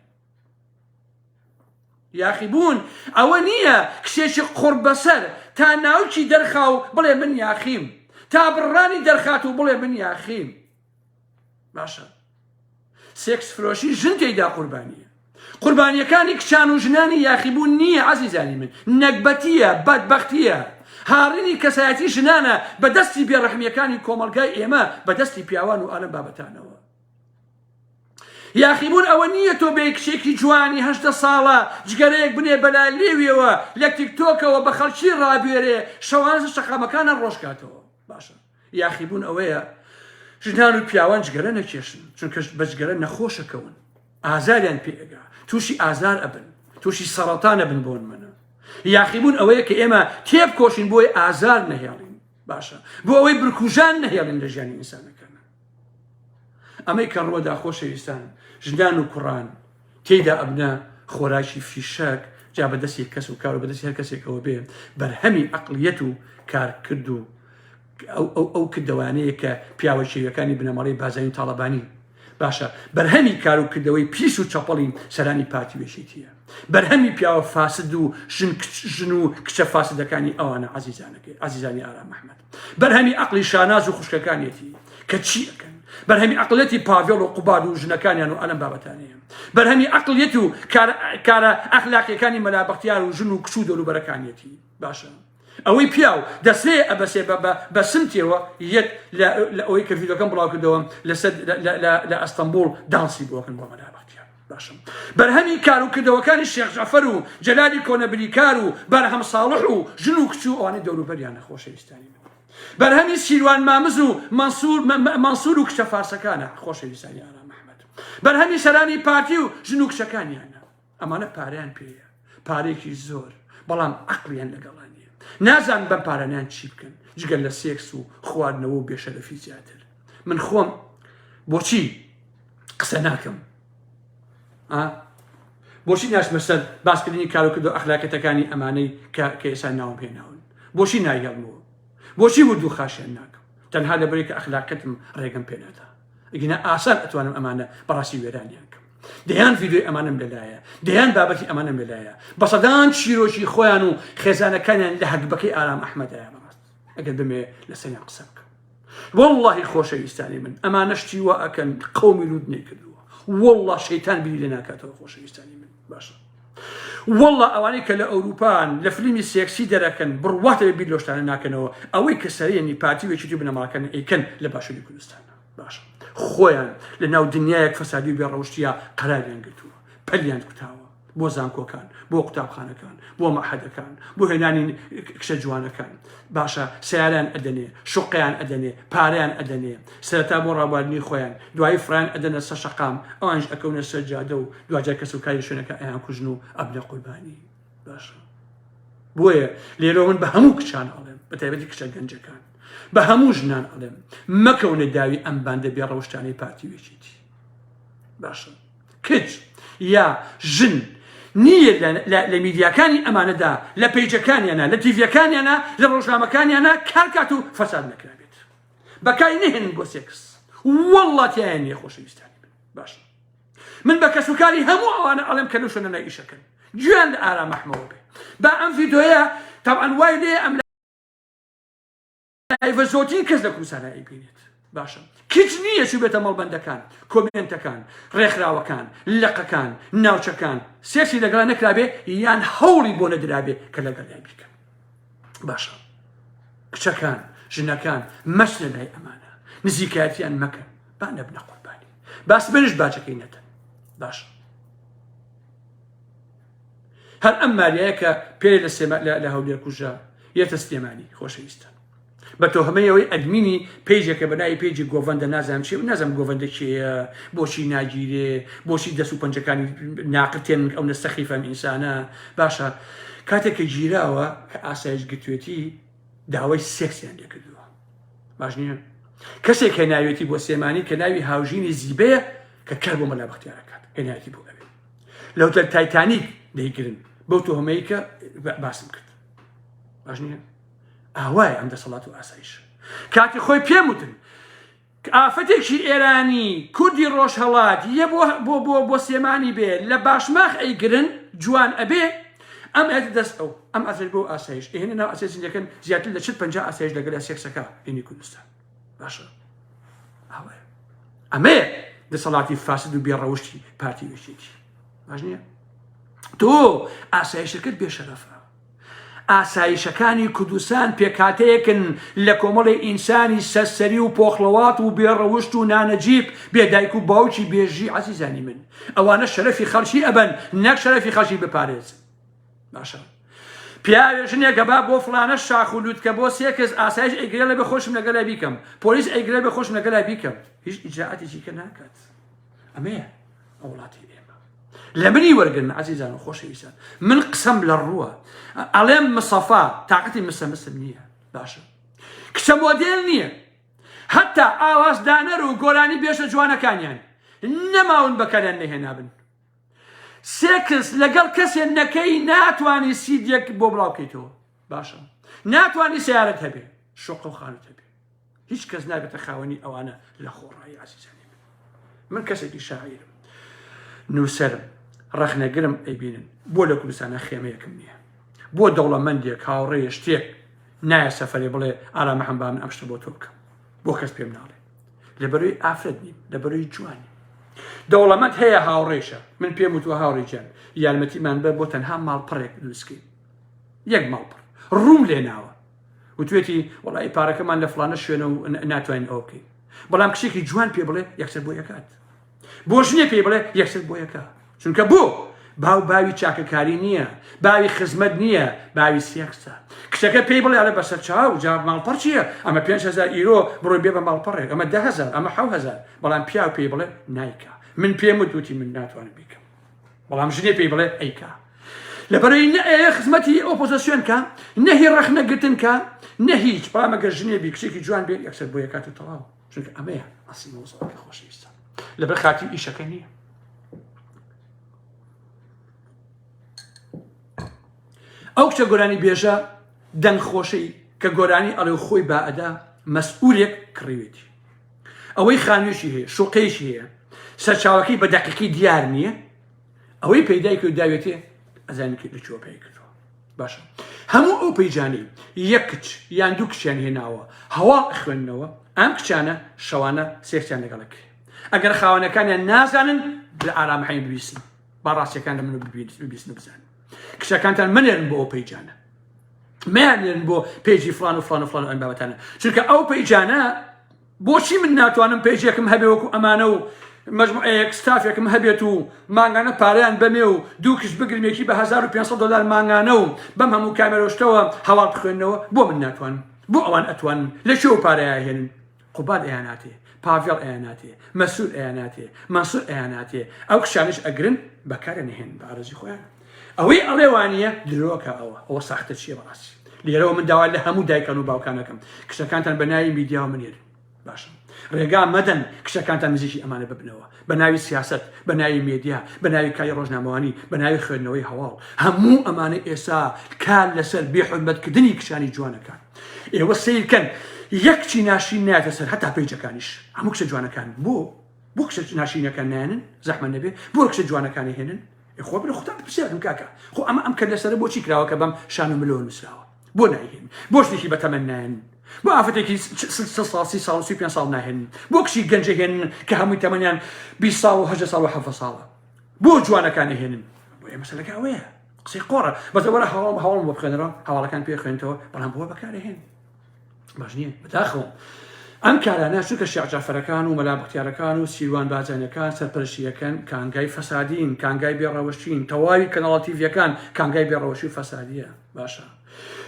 یاخیبوون ئەوە نییە کچێکی قوڕبەسەر تا ناوکی دەرخا و بڵێ من یاخیم، تا بڕانی دەرخات و بڵێ من یاخیم. باشە سێکس فرۆشی ژن تێیدا قوربانیە قوربانیەکانی کچان و ژنانی یاخیبوون نییە عەزیزانی من نەگبەتیە بەدبەختیە هاڕینی کەسایەتی ژنانە بە دەستی بێڕەحمیەکانی کۆمەڵگای ئێمە بە دەستی پیاوان و ئالەم بابەتانەوە. یاخیبوون ئەوە نییە تۆ بێی کچێکی جوانی 18 ساڵە جگەرەیەک بنێ بەلا لێویەوە لە تیکتۆکەوە بە خەڵکی ڕابوێرێ شەوان لەسەر شەقامەکانە ڕۆژکاتەوە. باشە یاخیبوون ئەوەیە ژنان و پیاوان جگەرە نەکێشن چونکە بە جگەرە نەخۆشەکەون ئازاریان پێ ئەگا تووشی ئازار ئەبن تووشی سەرەتان ئەبن بۆ نمونە یاخیبوون ئەوەیە کە ئێمە تێبکۆشین بۆی ئازار نەهێڵین باشە بۆ ئەوەی برکوژان نەهێڵین لە ژیانی ئینسانەکان ئەمەی کە ڕوەدا خۆشەویستان ژنان و کوڕان تێیدا ئەبنە خۆراکی فیشەک جا بە دەستی کەس و کار و بەدەستی هەر کەسێکەوە بێ بەرهەمی ئەقلیەت و کارکرد و ئەو کردەوانەیە کە پیاوە شێوەکانی بنەماڵەی بازانی و تاڵەبانی باشە بەرهەمی کار و کردەوەی پیس و چەپەڵی سەرانی پارتی وێشێتیە بەرهەمی پیاوە فاسد و ژن ژن و کچە فاسدەکانی ئەوانە عزیزانەکەی عزیزانی ئارام ئەحمەد بەرهەمی ئەقلی شاناز و خوشکەکانیەتی کە چی ئەکەن بەرهەمی ئەقلەتی پاڤێڵ و قوباد و ژنەکانیان و ئەلەم بابەتانەیە بەرهەمی ئەقلیەت و کارە ئەخلاقیەکانی مەلا بەختیار و ژن و کچ و دەوروبەرەکانیەتی باشە ئەوەی پیاو دەسێ ئەبەسێ بە سمتێوە یەت لە ئەوەی کە ڤیدۆکەم بڵاو کردەوە لەسەر لە ئەستەنبوڵ دانسی بۆکەن بۆ مەلا بەختیار باشم بەرهەمی کار و کردەوەکانی شێخ جەعفەر و جەلالی کۆنە بریکار و بەرهەم ساڵح و ژن و کچ و ئەوانەی دەوروبەریانە خۆشەویستانی من بەرهەمی سیروان مامز و مەنسور مەنسور و کچە فارسەکانە خۆشەویستانی ئارام ئەحمەد بەرهەمی سەرانی پارتی و ژن و کچەکانیانە ئەمانە پارەیان پێیە پارێکی زۆر بەڵام عەقڵیان لەگەڵا نییە نازان بەم پارانیان چی بکەن جگەل لە سێکس و خواردنەوە و بێشەرەفی زیاتر من خۆم بۆچی قسە ناکەم بۆچی ناچمە سەر باسکردنی کاروکرد و ئەخلاقیەتەکانی ئەمانەی کە کە ئێستا ناوم هێناون بۆچی نایهێڵمەوە بۆچی ورد و خاشیان ناکەم تەنها لەبەرێک کە ئەخلاقیەتم ڕێگەم پێنادا ئەگینا ئاسان ئەتوانم ئەمانە بەڕاستی وێرانیان کەم دەیان ڤیدیۆی ئەمانەم لەلایە دەیان بابەتی ئەمانەم لەلایە بە سەدان چیرۆکی خۆیان و خێزانەکانیان لە هەگبەکەی ئارام ئەحمەدایە بەڕاست ئەگەر بمێ لەسەریان قسە بکەم واللهی خۆشەویستانی من ئەمانە شتی وا ئەکەن قەومی لوت نەیکردووە والله شەیتان بیری لێ ناکاتەوە خۆشەویستانی من باشە والله ئەوانەی کە لە ئەوروپان لە فلیمی سێکسی دەرەکەن بڕواتە بیر لەو شتانە ناکەنەوە ئەوەی کە سەرێنی پارتی و یەکێتی و بنەماڵەکان ئەیکەن لە باشووری کوردستان باشە خۆیان لە ناو دنیایەک فەسادی و بێڕەوشتیە قەراریان گرتووە پەلیان کوتاوە بۆ زانکۆکان، بۆ قوتابخانەکان، بۆ مەعهەدەکان، بۆ هێنانی کچە جوانەکان. باشە سەیارەیان ئەدەنێ، شوقەیان ئەدەنێ، پارەیان ئەدەنێ. سەرەتا بۆ ڕابواردنی خۆیان، دوایی فڕێیان ئەدەنە سەر شەقام، ئەوانیش ئەکەونە سەر جادە و دواجار کەسوکاری شوێنەکە ئەیانکوژن و ئەبنە قوربانی. باشە بۆیە لێرەوە من بە هەموو کچان ئەڵێم، بە تایبەتی کچە گەنجەکان، بە هەموو ژنان ئەڵێم، مەکەونە داوی ئەم باندە بێڕەوشتانەی پارتی و یەکێتی. باشە. کچ یا ژن نییە لە میدیاکانی ئەمانەدا لە پەیجەکانیانە لە تیڤیەکانیانە لە ڕۆژنامەکانیانە کارکات و فەساد نەکرابێت بەکاری نەهێنن بۆ سێکس واللە تیایان نییە خۆشەویستانی من باش من بە کەسوکاری هەموو ئەوانە ئەڵێم کە لەو شوێنە ئیشەکەن گوێیان لە ئارام ئەحمەوە بێ با ئەم ڤیدۆیە تەبعەن وای لێ ئەم لایڤە زۆرترین کەس لە کوردستانا ئەیبینێت باشە کچ نییە چوبێتە مەڵبەندەکان کۆمێنتەکان ڕێکخراوەکان لقەکان ناوچەکان سێکسی لەگەڵ نەکرابێ یان هەوڵی بۆ نەدرابێ کە لەگەڵیان بیکەن باشە کچەکان ژنەکان مەچنە لای ئەمانە نزیکایەتیان مەکەن با نەبنە قوربانی باس بنش باجەکەی نەدەن باشە هەر ئەم ماریایە کە پێ لە سێما لە هەولێر کوژرا یەتە سلێمانی خۆشەویستان بە تۆهمەی ئەوەی ئەدمینی پەیجێکە بە ناوی پەیجی گۆڤەندە نازانم چیە نازانم گۆڤەندە کێیە بۆچی ناگیرێ بۆچی دەست و پەنجەکانی ناقرتێن ئەو نە سەخیفە ئەم ئینسانە باشە کاتێک کە گیراوە کە ئاسایش گرتوێتی داوای سێکسیان لێکردووە باش نییە کەسێک هێناوێتی بۆ سلێمانی کە ناوی هاوژینی زیبەیە کە کار بۆ مەلا بەختیارەکات هێنایەتی بۆ ئەوێ لە هۆتێل تایتانیک دەیگرن بەو تۆهمەی کە باسم کرد باش نییە ئاوایە ئەم دەسەڵات و ئاسایش کاتی خۆی پێم وتن ئافەتێکی ئێرانی کوردی ڕۆژهەڵات یە بۆ بۆ بۆ بۆ سلێمانی بێ لە باشماخ ئەیگرن جوان ئەبێ ئەم ئەت دەست ئەو ئەم ئەزێت بۆ ئاسایش ئێنە ناو ئاسایش زیندەکەن زیاتر لە 40 50 ئاسایش لەگەڵ سێکسەکە ئینی کوردستان باشە ئاوایە ئەمەیە دەسەڵاتی فاسد و بێڕەوشتی پارتی و یەکێتی باش نییە تۆ ئاسایشەکەت بێشەرەفە. ئاسایشەکانی کوردستان پێکهاتەیەکن لە کۆمەڵێ ئینسانی سەرسەری و پۆخڵەوات و بێ ڕەوشت و نانەجیب، بێ دایک و باوکی بێ ژی عەزیزانی من. ئەوانە شەرەفی خەڵکی ئەبەن نەک شەرەفی خەڵکی بپارێزن. باشە پیاوێ ژنێک ئەبا بۆ فڵانە شاخ و لوتکە بۆ سێکس ئاسایش ئەیگرێ ئەڵێ بێ خۆشم لەگەلا بیکەم، پۆلیس ئەیگرێ بێ خۆشم لەگەلا بیکەم. هیچ ئیجرائاتێکی کە ناکات. ئەمەیە ئەو وڵاتی ئێمە. لە منی وەرگن عەزیزان و خۆشەویستان من قسەم لە ڕووە ئەڵێم مسەفا تاقەتی مسە مسم نییە باشە کچە مۆدێل نییە هەتا ئاوازدانەر و گۆرانی بێژە جوانەکانیان نەماون بەکاریان نەهێنابن سێکس لەگەڵ کەسێ نەکەی ناتوانی سیدیەک بۆ بڵاو بکەیتەوە باشە ناتوانی سیارەت هەبێ شوقە و خانوت هەبێ هیچ کەس نابێتە خاوەنی ئەوانە لە خۆڕایی عزیزانی من من کەسێکی شاعیرم نووسەرم ڕەخنەگرم ئەیبینن بۆ لە کوردستانە خێمەیەکم نییە بۆ دەوڵەمەندێک هاوڕێیە شتێک نایە سەفەرێ بڵێ ئارامە هەم با من ئەم شتە بۆ تۆ بکەم بۆ کەس پێم ناڵێ لەبەرەوەی ئافرەت نیم لەبەرەوەی جوانی دەوڵەمەند هەیە هاوڕێشە من پێم وتوە هاوڕێ گیان یارمەتیمان بە بۆ تەنها ماڵپەڕێک دروستکەین یەک ماڵپەڕ ڕووم لێ ناوە وتوێتی وەڵی پارەکەمان لە فلانە شوێنە و ناتوانین ئەوە بکەین بەڵام کچێکی جوان پێ بڵێ یەکسەر بۆ یەکات بۆ ژنێ پێی بڵێ یەکسەر بۆ یەکە چونکە بۆ باو باوی چاکەکاری نییە باوی خزمەت نییە باوی سێکسە کچەکە پێی بڵێ ئەڵێ بەسەر چاو جا ماڵپەڕ چییە ئەمە 5هزار ئیرۆ بڕۆی بێ بە ماڵپەڕێک ئەمە دههزار ئەمە حهزار بەڵام پیاو پێی بڵێ نایکا من پێم وت وتی من ناتوانم بیکەم بەڵام ژنێ پێی بڵێ ئەیکا لەبەرەی نە ئەیە خزمەتی ئۆپۆزیسیۆن کە نەهی ڕەخنەگرتن کە نە هیچ بەڵام ئەگەر ژنێ بی کچێکی جوان بێ یەکسەر بۆ یەکات و تەواو چونکە ئەمەیە ئەسلی مەوزوعەکە خۆشەویستە لەبەر خاتری ئیشەکە نییە ئەو کچە گۆرانی بێژە دەنگ خۆشەی کە گۆرانی ئەڵێ و خۆی با ئەدا مەسئولێک کڕیوێتی ئەوەی خانوویەکی هەیە شوقەیەکی هەیە سەرچاوەکەی بە دەقیقی دیار نییە ئەوەی پەیدای کرد داوێتێ ئەزانین لە کوێوە پەی کردووە باشە هەموو ئەو پەیجانەی یەک کچ یان دوو کچیان هێناوە هەواڵ ئەخوێندنەوە ئەم کچانە شەوانە سێکسیان لەگەڵ کرێ ئەگەر خاوەنەکانیان نازانن لە ئارام حەیم ببیسن با ڕاستیەکان لە من ببیسن و بزانن کچەکانتان مەنێرن بۆ ئەو پەیجانە مەیانێرن بۆ پەیجی فلان و فلان و فلان و ئەم بابەتانە چونکە ئەو پەیجانە بۆچی من ناتوانم پەیجێکم هەبێ وەکو ئەمانە و مەجموعەیەک ستافێکم هەبێت و مانگانە پارەیان بەمێ و دوو کچ بگرم یەکی بە 1500 دلار مانگانە و بەم هەموو کامێرە و شتەوە هەواڵ بخوێنەوە بۆ من ناتوانم بۆ ئەوان ئەتوانن لە کوێوە پارەیان هێنن قوباد ئەیاناتێ پاڤێڵ ئەیاناتێ مەسرور ئەیاناتێ مەنسور ئەیاناتێ ئەو کچانەش ئەگرن بەکاریان ئەهێنن بە ئارەزوی خۆیان ئەوەی ئەڵێ وانییە درۆکە ئەوە ئەوە ساختە چییە بەڕاستی لێرەوە من داوا لە هەموو دایکان و باوکانەکەم کچەکانتان بە ناوی میدیاوە منێرن باشە ڕێگا مەدەن کچەکانتان نزیکی ئەمانە ببنەوە بە ناوی سیاست بە ناوی مێدیا بە ناوی کاری ڕۆژنامەوانی بە ناوی خوێندنەوەی هەواڵ هەموو ئەمانە ئێسا کار لەسەر بێحورمەتکردنی کچانی جوانەکان ئێوە سیرکەن یەک کچی ناشرین نایەتە سەر هەتا پەیجەکانیش هەموو کچە جوانەکان بۆ بۆ کچە ناشرینەکان نایەنن زەحمە نەبێ بۆ کچە جوانەکانی هێنن خۆ بلە خۆتان پرسیارکەن کاکە خۆ ئەمە ئەم کەللە سەرە بۆچی کراوە کە بەم شان و ملەوە نووسراوە بۆ نایهێن بۆ شتێکی بەتەمەن نایەن بۆ ئافرەتێکی ساڵ سی ساڵ و 35 ساڵ ناهێنن بۆ کچی گەنجە هێنن کە هەمووی تەمەنیان 20 ساڵ و 18 ساڵ و 17 ساڵە بۆ جوانەکان ئەهێنن بۆ ئێمە مەسەلەکە ئەوەیە قسەی قۆڕە بەس وەرە هەواڵ هەواڵم بۆ بخوێنەرەوە هەواڵەکان پێ خوێنتەوە بەڵام بۆ بەکارهێن باش نییە بەداخەوە ئەم کارانە چونکە شێخ جەعفەرەکان و مەلا بەختیارەکان و سیروان بارزانیەکان سەرپەرشتیەکەن کانگای فەسادین کانگای بێڕەوشتین تەواوی کەناڵە تیڤیەکان کانگای بێڕەوشی و فەسادیە باشە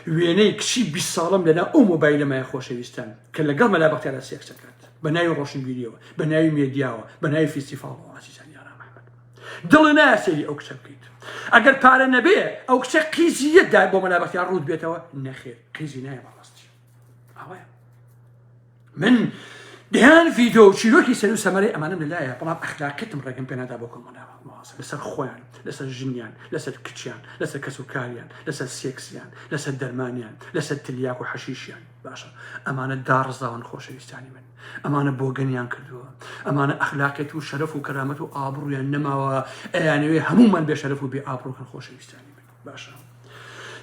وێنەی کچی 20 ساڵم لەنا ئەو مۆبایلەمایە خۆشەویستان کە لەگەڵ مەلا بەختیارە سێکس دەکات بە ناوی ڕۆشنبیریەوە بە ناوی مێدیاوە بە ناوی فیستیفاڵەوە عزیزان یاران ئەحمەد دڵ نایە سەیری ئەو کچە بکەیت ئەگەر پارە نەبێ ئەو کچە قیزیەت دا بۆ مەلا بەختیار ڕووت بێتەوە نەخێر قیزی نایە بەڕاستی ئەوەیە من دەیان ڤیدۆ و چیرۆکی سەر و سەمەرەی ئەمانەم لەلایە بەڵام ئەخلاقیتم ڕێگەم پێنادا بۆ کۆمەڵاوە لەسەر خۆیان لەسەر ژنیان لەسەر کچیان لەسەر کەس و کاریان لەسەر سێکسیان لەسەر دەرمانیان لەسەر تلیاک و حەشیشیان باشە ئەمانە داڕزاون خۆشەویستانی من ئەمانە بۆگەنیان کردووە ئەمانە ئەخلاقێت و شەرەف و کەرامەت و ئابڕویان نەماوە ئەیانەوێ هەموومان بێ شەرەف و بێ ئابڕوکەن خۆشەویستانی من باشە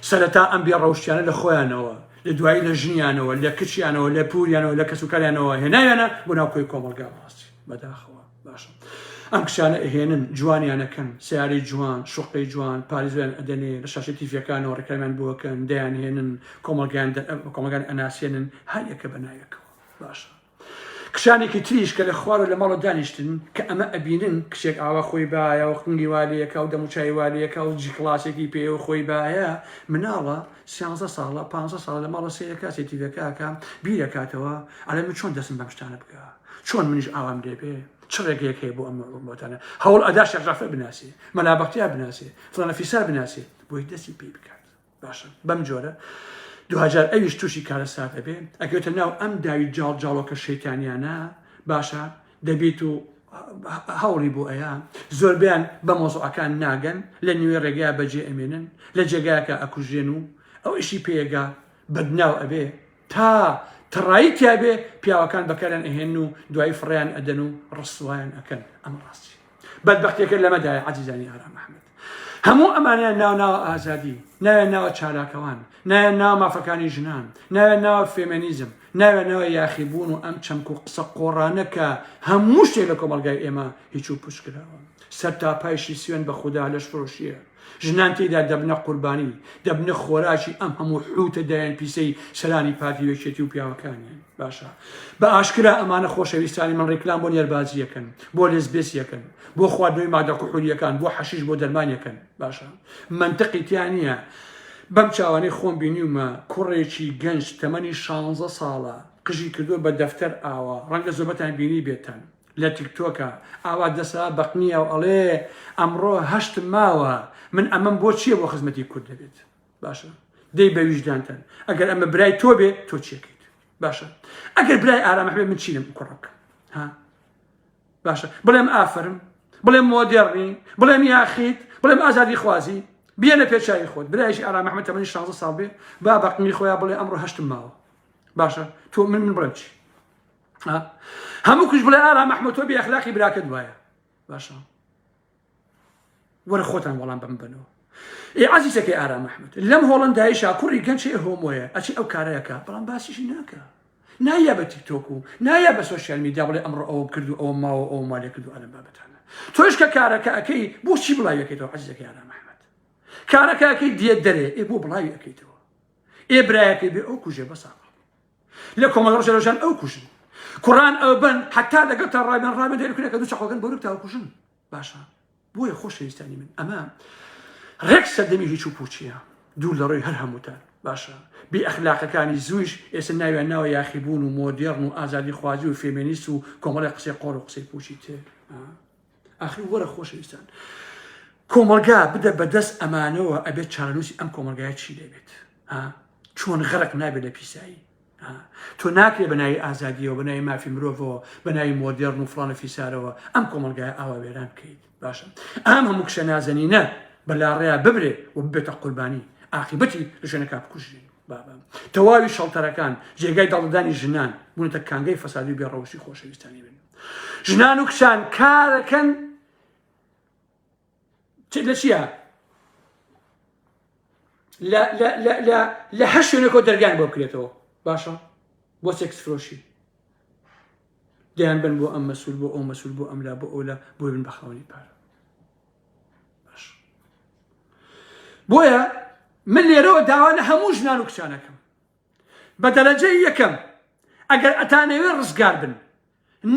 سەرەتا ئەم بێ ڕەوشتیانە لە خۆیانەوە لە دوایی لە ژنیانەوە لە کچیانەوە لە پوریانەوە لە کەسوکاریانەوە هێناویانە بۆ ناو کۆی کۆمەڵگا بەڕاستی بەداخەوە باشە. ئەم کچانە ئەهێنن جوانیان ئەکەن، سەیارەی جوان، شوقەی جوان، پاریزۆیان ئەدەنێ، لە شاشەی تیڤیەکانەوە ڕیکلامیان بۆ ئەکەن، دەیانهێنن، کۆمەڵگایان کۆمەڵگایان ئەناسێنن، هەر یەکە بە ناوێکەوە. باشە. کچانێکی تریش کە لە خوارەوە لە ماڵەوە دانیشتن، کە ئەمە ئەبینن، کچێک ئاوا خۆی بایە و قنگی وا لێ ئەکا و دەموچاوی وا لێ ئەکا و جی کڵاسێکی پێیە و خۆی بایە، مناڵە، سیانزە ساڵە، پانزە ساڵە لە ماڵەوە سەیر ئەکا، سەیر تیڤیەکە ئەکا، بیر ئەکاتەوە، ئەڵێ من چۆن دەستم بەم شتانە بگا؟ چۆن منیش ئاوام لێ بێ؟ چ ڕێگەیەک هەیە بۆ ئەم بۆتانە؟ هەوڵ ئەدا شێخ جەعفەر بناسێ، مەلا بەختیار بناسێ، فڵانە فیسار بناسێ، بۆی دەستی پێی بکات. باشە بەم جۆرە دواجار ئەویش تووشی کارەسات ئەبێ، ئەکەوێتە ناو ئەم داوی جاڵجاڵۆکە شەیتانیانە، باشە دەبیت و هەوڵی بۆ ئەیا، زۆربەیان بە مەوزوعەکان ناگەن، لە نیوەی ڕێگەیا بەجێ ئەمێنن، لە جێگایەکا ئەکوژرێن و ئەو ئیشی پێیەگا بەدناو ئەبێ، تا تەڕایی تیا بێ پیاوەکان بەکاریان ئەهێنن و دوایی فڕێیان ئەدەن و ڕسوایان ئەکەن. ئەمە ڕاستیە. بەدبەختیەکە لەمەدایە عەزیزانی ئارام ئەحمەد. هەموو ئەمانەیان ناو ناوە ئازادی، ناویان ناوە چالاکەوان، ناویان ناوە مافەکانی ژنان، ناویان ناوە فێمێنیزم، ناویان ناوە یاخیبوون و ئەم چەمک و قسە قۆڕانە کە هەموو شتێک لە کۆمەڵگای ئێمە هیچ و پوچ کراوە. سەرتاپایشی سوێند بە خودا لەشفرۆشییە. ژنان تێیدا دەبنە قوربانی، دەبنە خۆراکی ئەم هەموو حوتە دایەن پیسەی سەرانی پارتی و یەکێتی و پیاوەکانیان. باشە بە ئاشکرا ئەمانە خۆشەویستانی من ڕیکلام بۆ نێربازی ئەکەن، بۆ لێزبێسی ئەکەن، بۆ خواردنەوەی مادە کحولیەکان، بۆ حەشیش، بۆ دەرمان ئەکەن. باشە مەنتقی تیا نییە. بەم چاوانەی خۆم بینیومە کوڕێکی گەنج تەمەنی شانزە ساڵە قژی کردووە بە دەفتەر ئاوا، ڕەنگە زۆربەتان بینیبێتان. لە تیکتۆکە ئاوا دەسا بەقنیە و ئەڵێ ئەمڕۆ هەشتم ماوە من ئەمەم بۆ چییە بۆ خزمەتی کورد دەبێت باشە دەی بە ویژدانتان ئەگەر ئەمە برای تۆ بێ تۆ چیەکەیت باشە ئەگەر برای ئارام ئەحمەد من چی لەم کوڕە بکەم ها باشە بڵێم ئافرم بڵێم مۆدێڕنی بڵێم یاخیت بڵێم ئازادی خوازی بیەنە پێچوی خۆت برایشی ئارام ئەحمەد تەمەنی 16 ساڵ بێ با بەقنی خۆیان بڵێ ئەمڕۆ هەشتم ماوە باشە تۆ من من بڵێم چی هەموو کوش بڵێ ئارام ئەحمەد تۆ بێ ئەخلاقی براکەت وایە باشە وەرە خۆتان وەڵام بەم بنەوە ئێ عەزیزەکەی ئارام ئەحمەد لەم هۆڵندایشا کوڕی گەنج هەیە homo یە ئەچی ئەو کارەکە بەڵام باسیشی ناکە نایە بە تیکتۆک و نایە بە social media بڵێ ئەمڕۆ ئەوە کرد و ئەوە ماوە ئەوە مالێ کرد و ئەلم بابەتانە تۆش کە کارەکە ئەەکەی بۆچی بڵاویەکەیتەوە عەزیزەکەی ئارام ئەحمەد کارەکە ئەەکەی دیێت دەرێ ئێ بۆ بڵاوی ئەەکەیتەوە ئێ برایەکەی بێ ئەو کوژێ بەساقە لە کۆمەڵ ڕۆژە ڕۆژان ئەو کوژن کوڕان ئەو بن حتا لەگەڵ تا ڕایبن ڕابن دەرکرێت کە دوو چەقۆکەن بۆرک تا کوژن باشە بۆیە خۆشەویستانی من ئەمە ڕێک سەردەمی هیچ و پوچیە دوور لە ڕووی هەر هەمووتان باشە بێ ئەخلاقەکانی زوویش ئێستا ناویان ناوە یاخیبوون و مۆدێڕن و ئازادی خوازی و فێمێنیست و کۆمەڵی قسەی قۆڕ و قسەی پوچی تر ئاخر وەرە خۆشەویستان کۆمەڵگا بدە بەدەست ئەمانەوە ئەبێت چارەنووسی ئەم کۆمەڵگایە چی دەبێت چۆن غەرق نابێت لە پیسایی تۆ ناکرێ بە ناوی ئازادیەوە بە ناوی مافی مرۆڤەوە بە ناوی مۆدێرن و فڵان و فیسارەوە ئەم کۆمەڵگای ئاوا وێران بکەیت باشە ئەم هەموو کشە نازەنینە بە لاڕێیا ببرێ و ببێتە قوربانی عاقیبەتی لە شوێنەکە بکوژرێن بابا تەواوی shelter ەکان جێگای داڵدەدانی ژنان بوونەتە کانگای فەسادی و بێڕەوشی خۆشەویستانی من ژنان و کچان کارەکەن لە چییە لە هەر شوێنێکەوە دەرگیان بۆ بکرێتەوە باشە بۆ سێکس فرۆشی دەیان بن بۆ ئەم مەسول بۆ ئەو مەسول بۆ ئەملا بۆ ئەولا بۆی بن بە خاوەنی پارە باش بۆیە من لێرەوە داوا لە هەموو ژنان و کچانەکەم بە دەرەجەی یەکەم ئەگەر ئەتانەوێ ڕزگار بن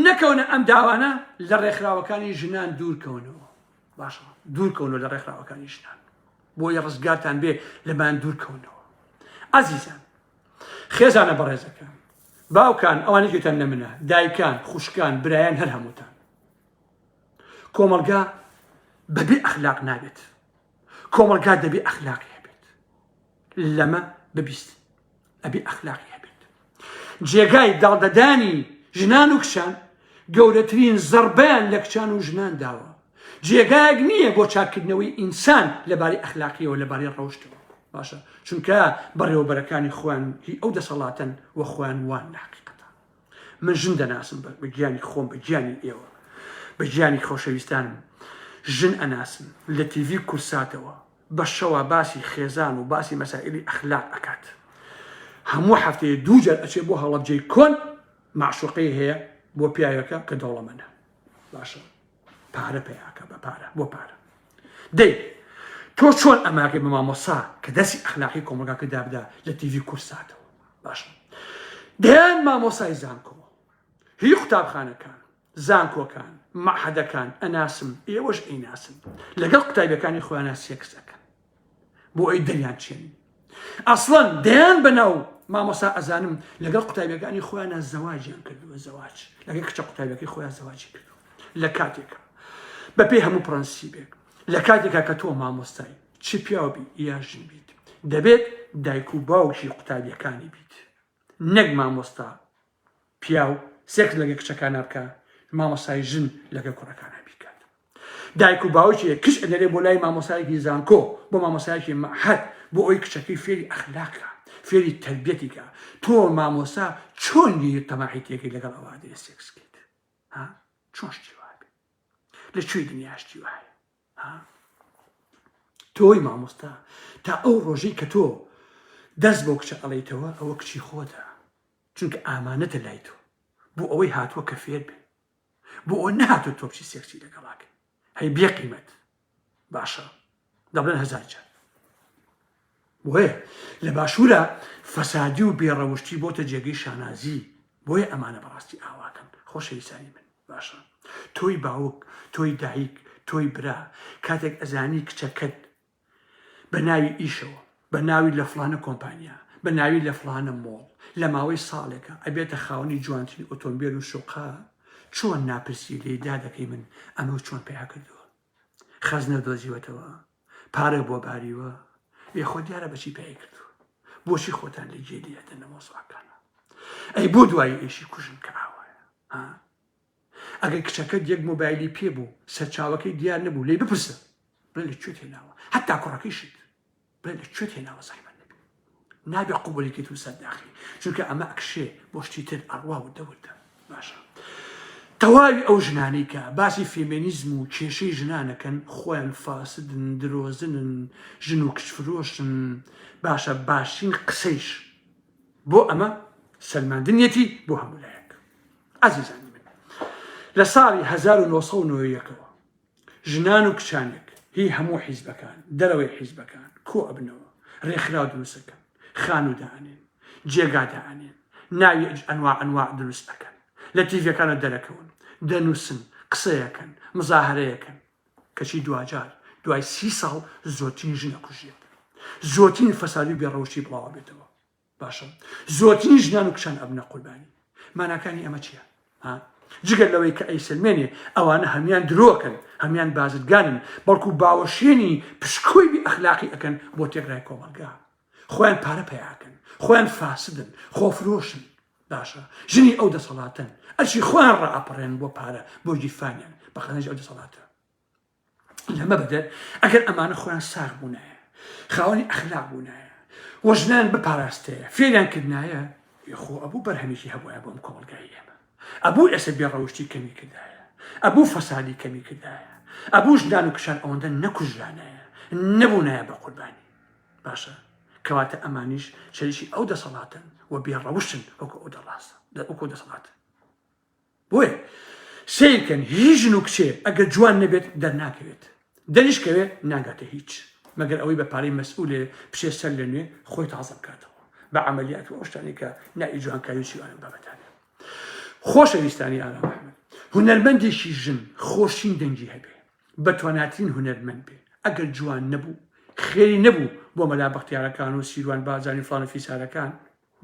نەکەونە ئەم داوانە لە ڕێکخراوەکانی ژنان دوورکەونەوە باشە دوورکەونەوە لە ڕێکخراوەکانی ژنان بۆیە ڕزگارتان بێ لەمان دوورکەونەوە ئازیزان خێزانە بەڕێزەکان باوکان ئەوانەی گوێتان لە منە دایکان خوشکان برایان هەر هەمووتان کۆمەڵگا بەبێ ئەخلاق نابێت کۆمەڵگا دەبێ ئەخلاقی هەبێت لەمە ببیست ئەبێ ئەخلاقی هەبێت جێگای داڵدەدانی ژنان و کچان گەورەترین زەربەیان لە کچان و ژنان داوە جێگایەک نییە بۆ چاککردنەوەی ئینسان لەبارەی ئەخلاقیەوە لەبارەی ڕەوشتەوە باشە چونکە بەڕێوەبەرەکانی خۆیان هی ئەو دەسەڵاتەن و خۆیان وان لە حقیقەتە من ژن دەناسم بە گیانی خۆم بە گیانی ئێوە بە گیانی خۆشەویستانم ژن ئەناسم لە تیڤی کورساتەوە بە شەوا باسی خێزان و باسی مەسائیلی ئەخلاق ئەکات هەموو هەفتەیە دوو جار ئەچێ بۆ هەڵەبجەی کۆن معشوقەی هەیە بۆ پیاوێکە کە دەوڵەمەنە باشە. پارە پیاکە بە پارە بۆ پارە. دەی تۆ چۆن ئەماکەی بە مامۆسا کە دەستی ئەخلاقی کۆمەڵگاکە دابدا لە تیڤی کورساتەوە باشە دەیان مامۆسای زانکۆ هی قوتابخانەکان زانکۆکان مەعهەدەکان ئەناسم ئێوەش ئەیناسن لەگەڵ قوتابیەکانی خۆیانە سێکس ئەکەن بۆ ئەی دەریان چێن ئەسڵەن دەیان بەناو مامۆسا ئەزانم لەگەڵ قوتابیەکانی خۆیانە زەواجیان کردووە زەواج لەگەڵ کچە قوتابیەکەی خۆیان زەواجی کردووە لە کاتێکا بەپێی هەموو پرەنسیبێک لە کاتێکا کە تۆ مامۆستای چ پیاو بی یا ژن بیت دەبێت دایک و باوکی قوتابیەکانی بیت نەک مامۆستا پیاو سێکس لەگە کچەکانا بکا مامۆستای ژن لەگە کوڕەکانا بیکات دایک و باوکێ کچ ئەنێرێ بۆ لای مامۆستایەکی زانکۆ بۆ مامۆستایەکی مەعهەد بۆ ئەوی کچەکەی فێری ئەخلاق کا فێری تەربیەتی کا تۆ مامۆستا چۆن گیرت تەماحی تێکەی لەگەڵ ئەوە دێ سێکس کەیت ها چۆن شتی وابێ لە کوێی دنیا شتی وایە ها تۆی مامۆستا تا ئەو ڕۆژەی کە تۆ دەست بۆ کچە ئەڵیتەوە ئەوە کچی خۆتە چونکە ئامانەتە لای تۆ بۆ ئەوەی هاتووە کە فێر بێ بۆ ئەوە نەهاتووە تۆ بچی سێکسی لەگەڵاکەی هەی بێ قیمەت باشە دەڵێن هەزار جار بۆیە لە باشوورە فەسادی و بێڕەوشتی بۆتە جێگەی شانازی بۆیە ئەمانە بەڕاستی ئاواکەن خۆشەویستانی من باشە تۆی باوک تۆی دایک تۆی برا کاتێک ئەزانی کچەکەت بە ناوی ئیشەوە، بە ناوی لە فڵانە کۆمپانیا، بە ناوی لە فڵانە مۆڵ، لە ماوەی ساڵێکا ئەبێتە خاوەنی جوانترین ئۆتۆمبێل و شوقە، چۆن ناپرسی لێی دادەکەی من ئەمەو چۆن پەیا کردووە؟ خەزنە دۆزیوەتەوە؟ پارە بۆ باریوە؟ ئێ خۆ دیارە بەچی پەیای کردووە؟ بۆچی خۆتان لە گێلی ئەدەن لە مەوزوعەکانا؟ ئەی بۆ دوایی ئێشی کوژن کە ئاوایە؟ ها؟ ئەگەر کچەکەت یەک مۆبایلی پێ بوو سەرچاوەکەی دیار نەبوو لێی بپرسە بڵێ لە کوێت هێناوە هەتا کوڕەکەیشت بڵێ لە کوێت هێناوە زەحمەت نەبێ نابێ قوبولی کەیت و سەرداخی چونکە ئەمە ئەکشێ بۆ شتی تر ئەڕوا وردە وردە باشە تەواوی ئەو ژنانەی کە باسی فێمێنیزم و کێشەی ژنانەکەن خۆیان فاسدن درۆزنن ژن و کچ فرۆشن باشە باشترین قسەیش بۆ ئەمە سەلماندنیەتی بۆ هەموو لایەک ئازیزانی من لە ساڵی 1991 ەوە ژنان و کچانێک هی هەموو حیزبەکان دەرەوەی حیزبەکان کۆ ئەبنەوە ڕێکخراو دروستەکەن خانوو دائەنێن جێگا دائەنێن ناوی ئەنوا ئەنوا دروست ئەکەن لە تیڤەکانە دەرەکەون دەنووسن قسەیەکەن مزاهرەیەکەن کەچی دواجار دوای سی ساڵ زۆرترین ژن ئەکوژرێت زۆرترین فەسادی و بێڕەوشتی بڵاوە بێتەوە باشە زۆرترین ژنان و کچان ئەبنە قوربانی ماناکانی ئەمە چییە ها جگەر لەوەی کە ئەیسەلمێنێ ئەوانە هەمان درۆکەن هەمان بازرگانن بەڵکو باوەشێنی پشکۆی بی ئەخلاقی ئەکەن بۆ تێکرای کۆمەڵگا خۆیان پارە پیاکەن خۆیان فاسدن خۆفرۆشن باشە ژنی ئەو دەسەڵاتن ئەرچی خۆیان ڕائەپەڕێن بۆ پارە بۆ گیرفانیان بە قازانجی ئەو دەسەڵاتە لەمە بەدەر ئەگەر ئەمانە خۆیان ساغ بوونایە خاوەنی ئەخلاق بوونایە و ژنان بپاراستەیە فێریان کردنایە خۆ ئەبوو بەرهەمێکی هەبوایە بۆ ئەم کۆمەڵگای ئێمە ئەبوو ئێستا بێ ڕەوشتی کەمی کردایە ئەبوو فەسادی کەمی کردایە ئەبوو ژنان و کچان ئەوەندە نەکوژرانایە نەبوونایە بە قوربانی باشە کەواتە ئەمانیش شەریکی ئەو دەسەڵاتن و بێ ڕەوشتن وەکو ئەو دەڵاستە وەکو دەسەڵات بۆیە سەیرکەن هیچ ژن و کچێ ئەگەر جوان نەبێت دەرناکەوێت دەریش کەوێ ناگاتە هیچ مەگەر ئەوەی بە پارەی مەسئولێ بچێ سەر لە نوێ خۆی تازە بکاتەوە بە عەمەلیات و ئەو شتانەی کە ناوی جوانکاری و چیوانە بابەتانە خۆشەویستانی ئارام ئەحمەد هونەرمەندێکی ژن خۆشترین دەنگی هەبێ بەتواناترین هونەرمەند بێ ئەگەر جوان نەبوو خێری نەبوو بۆ مەلا بەختیارەکان و سیروان بارزانی و فڵان و فیسارەکان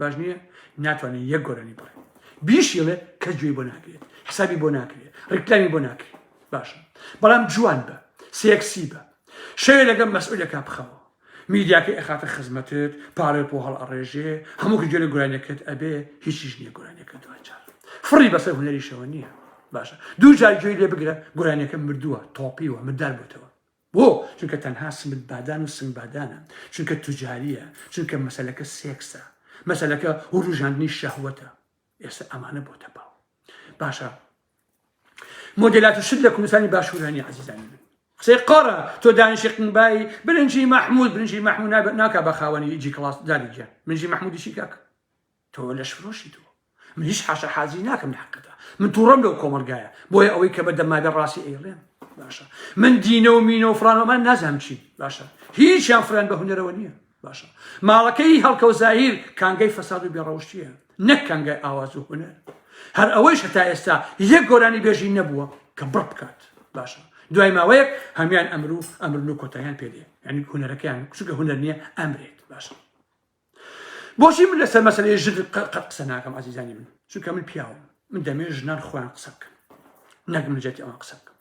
باش نییە ناتوانێت یەک گۆرانی بڵێ بیشیڵێ کەس گوێی بۆ ناگرێت حسابی بۆ ناکرێت ڕیکلامی بۆ ناکرێت باشە بەڵام جوان بە سێکسی بە شەوێ لەگەڵ مەسئولەکە بخەوە میدیاکەی ئەخاتە خزمەتت پارەی بۆ هەڵ ئەڕێژێ هەموو گوێ لە گۆرانیەکەت ئەبێ هیچیش نییە گۆرانیەکە دوجار فڕی بەسەر هونەریشەوە نییە باشە دوو جار گوێی لێ بگرە گۆرانیەکە مردووە تۆپیوە مردار بۆتەوە بۆ؟ چونکە تەنها سمت بادان و سنگ بادانە، چونکە توجاریە، چونکە مەسەلەکە سێکسە، مەسەلەکە وروژاندنی شەهوەتە. ئێستا ئەمانە بۆتە باو. باشە مۆدێلات و شت لە کوردستانی باشوورا نیە عەزیزانی من. قسەی قۆڕە تۆ دانیشی قنبای برنجی مەحمود برنجی مەحمود ناکا بە خاوەنی G class دادی گیان برنجی مەحمودی چی کاک تۆ لەشفرۆشی تۆ من هیچ حاشا حازی ناکەم لە حەقەتا من تووڕەم لەو کۆمەڵگایە بۆیە ئەوەی کە بە دەمابێ ڕاستی ئەیڵێم. باشە من دینە و مینە و فڵانەمان نازانم چین باشە هیچیان فران بە هونەرەوە نییە باشە ماڵەکەی هەڵکەوت زاهیر کانگای فەساد و بێڕەوشتیە نەک کانگای ئاواز و هونەر هەر ئەوەیش هەتا ئێستا یەک گۆرانی بێژی نەبووە کە بڕ بکات باشە دوای ماوەیەک هەمان ئەمر و ئەمرن و کۆتاییان پێدێ یعنی هونەرەکەیان چونکە هونەر نییە ئەمرێت باشە بۆچی من لەسەر مەسەلەی ژن قەت قسە ناکەم عزیزانی من چونکە من پیاوم من دەمێ ژنان خۆیان قسە بکەن نەک من جێتی ئەوان قسە بکەم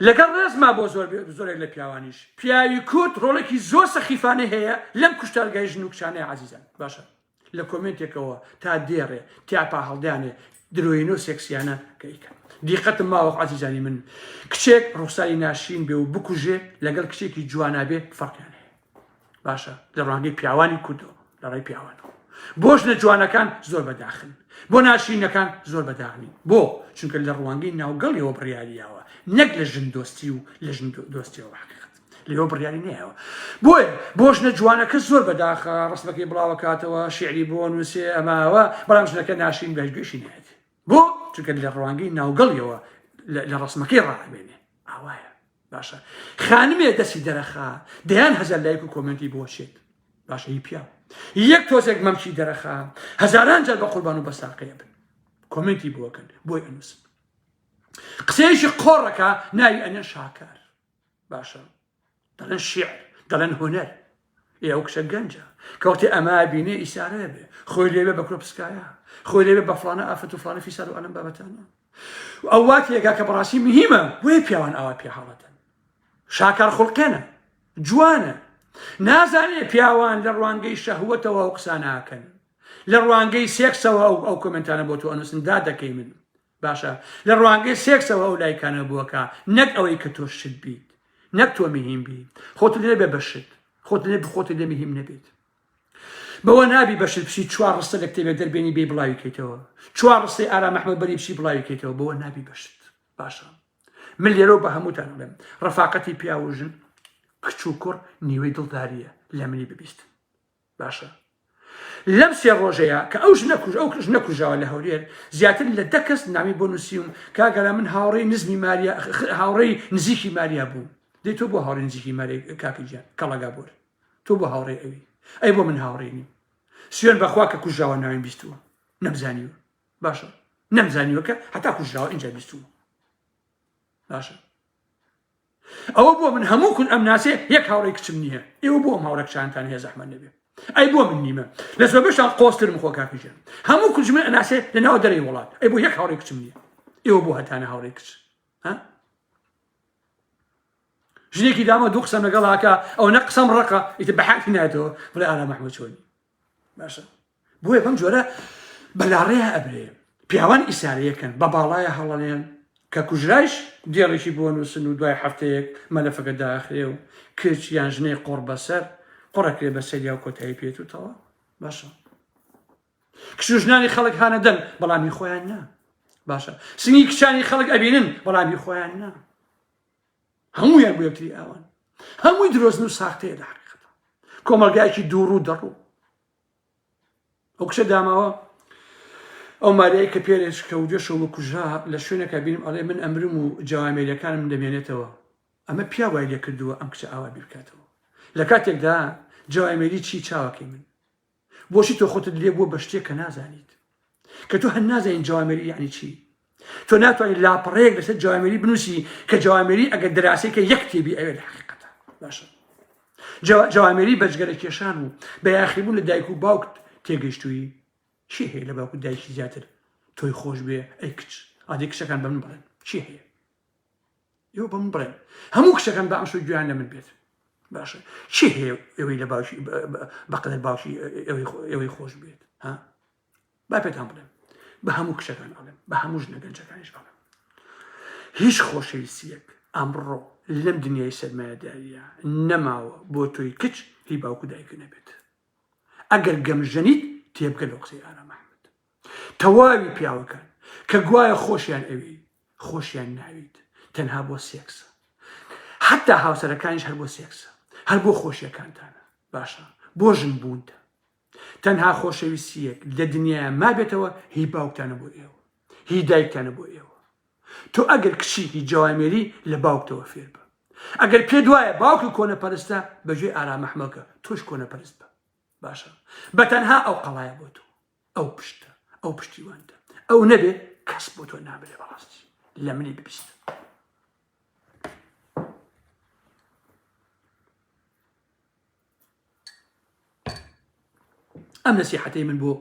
لەگەڵ ڕێزما بۆ زۆر زۆرێک لە پیاوانیش پیاوی کورد ڕۆڵێکی زۆر سەخیفانەی هەیە لەم کوشتارگای ژن و کچانەی عزیزان باشە لە کۆمێنتێکەوە تا دێڕێ تیا پاهەڵدانێ درۆینە و سێکسیانە کە ئیکەن دیقەتم ماوە عزیزانی من کچێک ڕوخساری ناشرین بێ و بکوژێ لەگەڵ کچێکی جوانا بێ فەرقیان هەیە باشە لە ڕوانگەی پیاوانی کوردەوە لە ڕێی پیاوانەوە بۆ ژنە جوانەکان زۆر بەداخن بۆ ناشرینەکان زۆر بەداخنین بۆ چونکە لە ڕوانگەی ناوگەڵیەوە بڕیاریاوە نەک لە ژن دۆستی و لە ژن دۆستیەوە حقیقت لێەوە بڕیاری نەیەوە بۆیە بۆ ژنە جوانەکە زۆر بەداخە ڕسمەکەی بڵاوەکاتەوە شعری بۆ نووسێ ئەماوە بەڵام ژنەکە ناشرین بە گوێشی نایەت بۆ چونکە لە ڕوانگەی ناوگەڵیەوە لە ڕسمەکەی ڕائەمێنێ ئاوایە باشە خانمێ دەسی دەرەخا دەیان هەزار لایک و کۆمێنتی بۆ چێت باشە هی پیاو یەک تۆزێک مەمکی دەرەخا هەزاران جار بە قوربان و بەساقەیە بن کۆمێنتی بۆکەن بۆی ئەنووسن قسەیەکی قۆڕەکە ناوی ئەنێن شاکار باشە دەڵێن شیعر دەڵێن هونەر ئێ ئەو کچە گەنجە کەوتی ئەمە بینێ ئیسارە بێ خۆی لێبێ بە کرۆپسکایە خۆی لێبێ بە فلانە ئافەت و فلانە فیسار و ئەلم بابەتانە ئەو وا تێگا کە بەڕاستی مهمە بۆیە پیاوان ئاوا پێ حاڵەتن شاکار خوڵقێنە جوانە نازانێ پیاوان لە ڕوانگەی شەهوەتەوە ئەو قسە ناکەن لە ڕوانگەی سێکسەوە ئەو ئەو کۆمنتانە بۆ تۆ ئەنووسن دا دەکەی من باشە لە ڕوانگەی سێکسەوە ئەو لایکانە بووەکە نەک ئەوەی کە تۆ شت بیت نەک تۆ مهیم بی خۆت لێ بێ بە شت خۆت لێ خۆت لێ مهیم نەبێت بەوە نابی بە شت بچی چوار ڕستە لە کتێبێک دەربێنی بێ بڵاوی کەیتەوە چوار ڕستەی ئارام ئەحمەد بەری بچی بڵاوی کەیتەوە بەوە نابی بە شت باشە من لێرەوە بە هەمووتان ئەڵێم ڕەفاقەتی پیاو و ژن کچ و کوڕ نیوەی دڵداریە لە منی ببیستن باشە لەم سێ ڕۆژەیە کە ئەو ژنە کوژ ئەو ژنە کوژاوە لە هەولێر زیاتر لە دە کەس نامی بۆ نووسیوم کاگەرا من هاوڕێی نزمی ماریا هاوڕێی نزیکی ماریا بووم دەی تۆ بۆ هاوڕێی نزیکی ماریا کاکە گیان کەڵەگا بۆر تۆ بۆ هاوڕێی ئەوی ئەی بۆ من هاوڕێی نیم سوێن بەخوا کە کوژراوە ناویم بیستووە نەمزانیوە باشە نەمزانیوە کە هەتا کوژراوە اینجا بیستووە باشە ئەوە بۆ من هەموو کون ئەم ناسێ یەک هاوڕێی کچم نییە ئێوە بۆ ئەم هاوڕێ کچانتان هەیە زەحمەت نەبێ ئەی بۆ من نیمە لە زۆربەشان قۆسترم خۆ کاکی ژیان هەموو کچ من ئەناسێ لە ناو دەرەی وڵات ئەی بۆ یەک هاوڕێی کچم نییە ئێوە بۆ هەتانە هاوڕێی کچ ها ژنێکی دامە دوو قسەم لەگەڵ هاکە ئەو نە قسەم ڕقە ئیتر بە حاکی نایەتەوە بڵێ ئارام ئەحمەد چۆنی باشە بۆیە بەم جۆرە بەلاڕێیا ئەبرێ پیاوان ئیسارەیەکەن بە باڵایە هەڵەنێن کە کوژرایش دێڕێکی بۆ نووسن و دوای هەفتەیەک مەلەفەکە داخرێ و کچ یان ژنەی قۆڕ بەسەر قڕەکرێ بەسەریا و کۆتایی پێت و تەواو باشە کچ و ژنانی خەڵک هانەدەن بەڵام هی خۆیان نا باشە سنگی کچانی خەڵک ئەبینن بەڵام هی خۆیان نا هەموویان بۆ یەکتری ئاوان هەمووی درۆزن و ساختەیە لە حقیقەتە کۆمەڵگایەکی دووڕوو دەڕوو ئەو کچە داماوە ئەو ماریای کە پێرێش کە و دوێشەوە کوژرا لە شوێنەکە بینم ئەڵێ من ئەمرم و جوامێریەکانم دەمێنێتەوە ئەمە پیا وای لێ کردووە ئەم کچە ئاوا بیر بکاتەوە لە کاتێکدا جوامێری چی چاوەکەی من بۆچی تۆ خۆتت لێ بووە بە شتێک کە نازانیت کە تۆ هەر نازانین جوامێری یعنی چی تۆ ناتوانانی لاپەڕەیەک لەسەر جوامێری بنووسی کە جوامێری ئەگەر دەراسێکە یەک کتێبی ئەوێ لە حقیقەتە باشە جوامێری بەجگەرە کێشان و بە یاخیبوون لە دایک و باوکت تێگەیشتووی چی هەیە لە باوک و دایکی زیاتر تۆی خۆش بێ ئەی کچ ئادی کچەکان بە من بڵێن چی هەیە ئێوە بە من بڵێن هەموو کچەکان بە ئەمشەو گوێیان لە من بێت باشە چی هەیە ئێوەی لە باوکی بەقەدەر باوکی ئێوەی خۆش بێت ها با پێتان بڵێم بە هەموو کچەکان ئەڵێم بە هەموو ژنە گەنجەکانیش ئەڵێم هیچ خۆشەویستیەک ئەمڕۆ لەم دنیای سەرمایەداریە نەماوە بۆ تۆی کچ هی باوک و دایک نەبێت ئەگەر گەمژەنیت تێبگە لەو قسەی ئارام ئەحمەد تەواوی پیاوەکان کە گوایە خۆشیان ئەوێی خۆشیان ناویت تەنها بۆ سێکسە حتا هاوسەرەکانیش هەر بۆ سێکسە هەر بۆ خۆشیەکانتانە باشە بۆ ژن بوونتە تەنها خۆشەویستیەک لە دنیایا مابێتەوە هی باوکتانە بۆ ئێوە هی دایکتانە بۆ ئێوە. تۆ ئەگەر کچێکی جوامێری لە باوکتەوە فێر بە. ئەگەر پێت وایە باوکت کۆنەپەرستە بەگوێی ئارام ئەحمەکە تۆش کۆنەپەرست بە. باشە بە تەنها ئەو قەڵایە بۆ تۆ ئەو پشتە ئەو پشتیوانتە ئەو نەبێ کەس بۆ تۆ نامرێ بەڕاستی لە منی ببیست. ئەم نەسیحەتەی من بۆ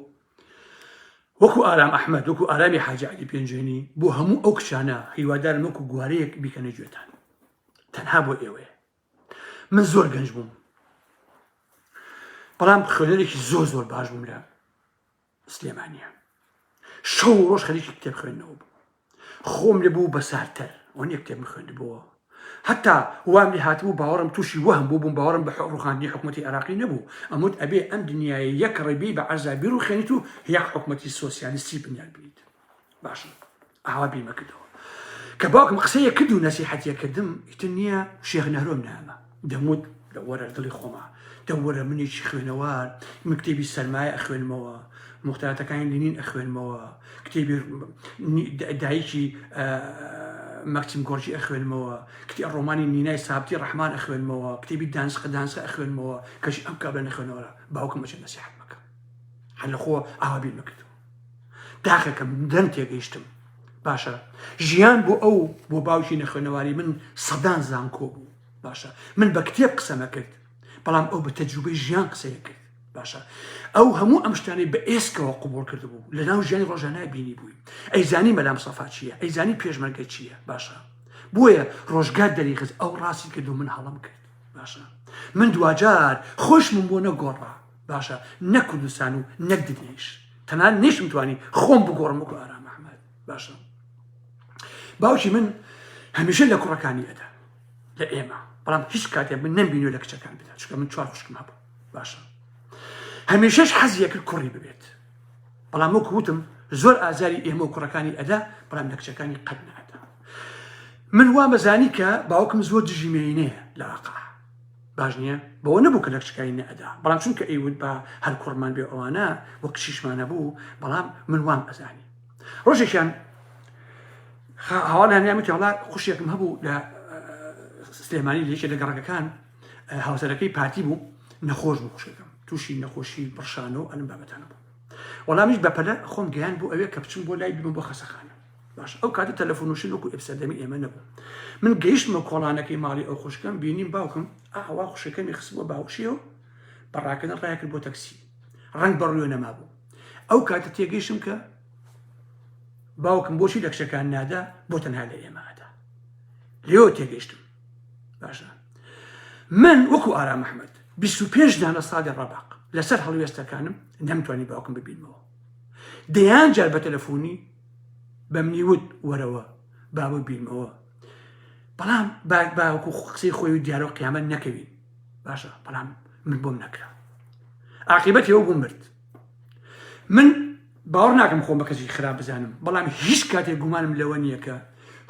وەکو ئارام ئەحمەد وەکو ئارامی حاجی عەلی پێنجوێنی بۆ هەموو ئەو کچانە هیوادارم وەکو گوارەیەک بیکەنە گوێتان تەنها بۆ ئێوەیە من زۆر گەنج بووم بەڵام خوێنەرێکی زۆر زۆر باش بووم لە سلێمانیە شەو و ڕۆژ خەریکی کتێب خوێندنەوە بوو خۆم لێ بوو بە سارتەر ئەوە نییە کتێبم خوێندبووەوە هەتا وام لێ هاتبوو باوەڕم تووشی وەهم بوو بووم باوەڕم بە ڕوخاندنی حکوومەتی عێراقی نەبوو ئەموت ئەبێ ئەم دنیایە یەک ڕێبی بە عەرزا بیڕوخێنیت و یەک حکوومەتی سۆسیالیستی بنیات بنیت باشە ئاوا بیرمە کردەوە کە باوکم قسەیە کرد و نەسیحەتیە کردم ئیتر نییە شێخ نەهرۆم نامە دەموت دەوەرە دڵی خۆما دەوەرە منێکی خوێنەوار من کتێبی سەرمایە ئەخوێنمەوە موختاراتەکانی لینین ئەخوێنمەوە کتێبی دایکی مەکسیم گۆرجی ئەخوێنمەوە کتێ ڕۆمانی نینای سابتی ڕەحمان ئەخوێنمەوە کتێبی دانسقە دانسقە ئەخوێنمەوە کەچی ئەم کابرا نەخوێنەوەرە باوکم ئەچێت نەسیحەت مەکە هەر لە خۆ ئاوا بیرمە کردەوە داخێکم دەم تێگەیشتم باشە ژیان بۆ ئەو بۆ باوکی نەخوێنەواری من سەدان زانکۆ بوو باشە من بە کتێب قسەمە کرد بەڵام ئەو بە تەجروبەی ژیان قسەیە کرد باشە ئەو هەموو ئەم شتانەی بە ئێسکەوە قوبوڵ کردبوو لە ناو ژیانی ڕۆژانە بینی بووی ئەیزانی مەلام سەفا چییە ئەیزانی پێشمەرگە چییە باشە بۆیە ڕۆژگار دەریخست ئەو ڕاستی کرد و من هەڵم کرد باشە من دواجار خۆشمم بۆ نەگۆڕا باشە نەک کوردستان و نەک دنیایش تەنان نیشم توانی خۆم بگۆڕم وەکو ئارام ئەحمەد باشە باوکی من هەمیشە لە کوڕەکانی ئەدا لە ئێمە بەڵام هیچ کاتێک من نەمبینیوە لە کچەکان بدات چونکە من چوار خوشکم هەبوو باشە هەمیشەش حەزی کرد کوڕی ببێت بەڵام وەک وتم زۆر ئازاری ئێمە و کوڕەکانی ئەدا بەڵام لە کچەکانی قەت نادا من وا مەزانی کە باوکم زۆر دژی مێینەیە لە واقع باش نییە بەوە نەبوو کە لە کچەکانی نەئەدا بەڵام چونکە ئەیوت بە هەر کوڕمان بێ ئەوانە وە کچیشمانە بوو بەڵام من وام ئەزانی ڕۆژێکیان هاوڵیان یان وتی وەڵا خوشێکم هەبوو لە سلێمانی لە یەکێک لە گەڕەکەکان هاوسەرەکەی پارتی بوو نەخۆش بوو خوشەکەم تووشی نەخۆشی بڕشانە و ئەلم بابەتانە بوو وەڵامیش بەپەلە خۆم گەیان بۆ ئەوێ کە بچم بۆ لای ببم بۆ خەسەخانە باش ئەو کاتە تەلەفۆنوشن وەکو ئێبسەردەمی ئێمە نەبوو من گەیشتمە کۆڵانەکەی ماڵی ئەو خوشکەم بینیم باوکم ئاوا خوشەکەمی خستبووە باوشیەوە بە ڕاکردن ڕایکرد بۆ تەکسی ڕەنگ بەڕووێ نەمابوو ئەو کاتە تێگەیشتم کە باوکم بۆچی لە کچەکان نادا بۆ تەنها لە ئێمە ئەدا لێەوە تێگەیشتم باشە من وەکو ئارام ئەحمد 25 دانە ساڵی ڕەباق لەسەر هەڵوێستەکانم نەمتوانی باوکم ببینمەوە دەیان جار بە تەلەفۆنی بەمنی وت وەرەوە بابە بینمەوە بەڵام باوەکو قسەی خۆی و دیارە و قیامەت نەکەوین باشە بەڵام من بۆم نەکرا عاقبەتی ئەو بوو مرد من باوەڕ ناکەم خۆم بە کەسێکی خراپ بزانم بەڵام هیچ کاتێک گومانم لەوە نییە کە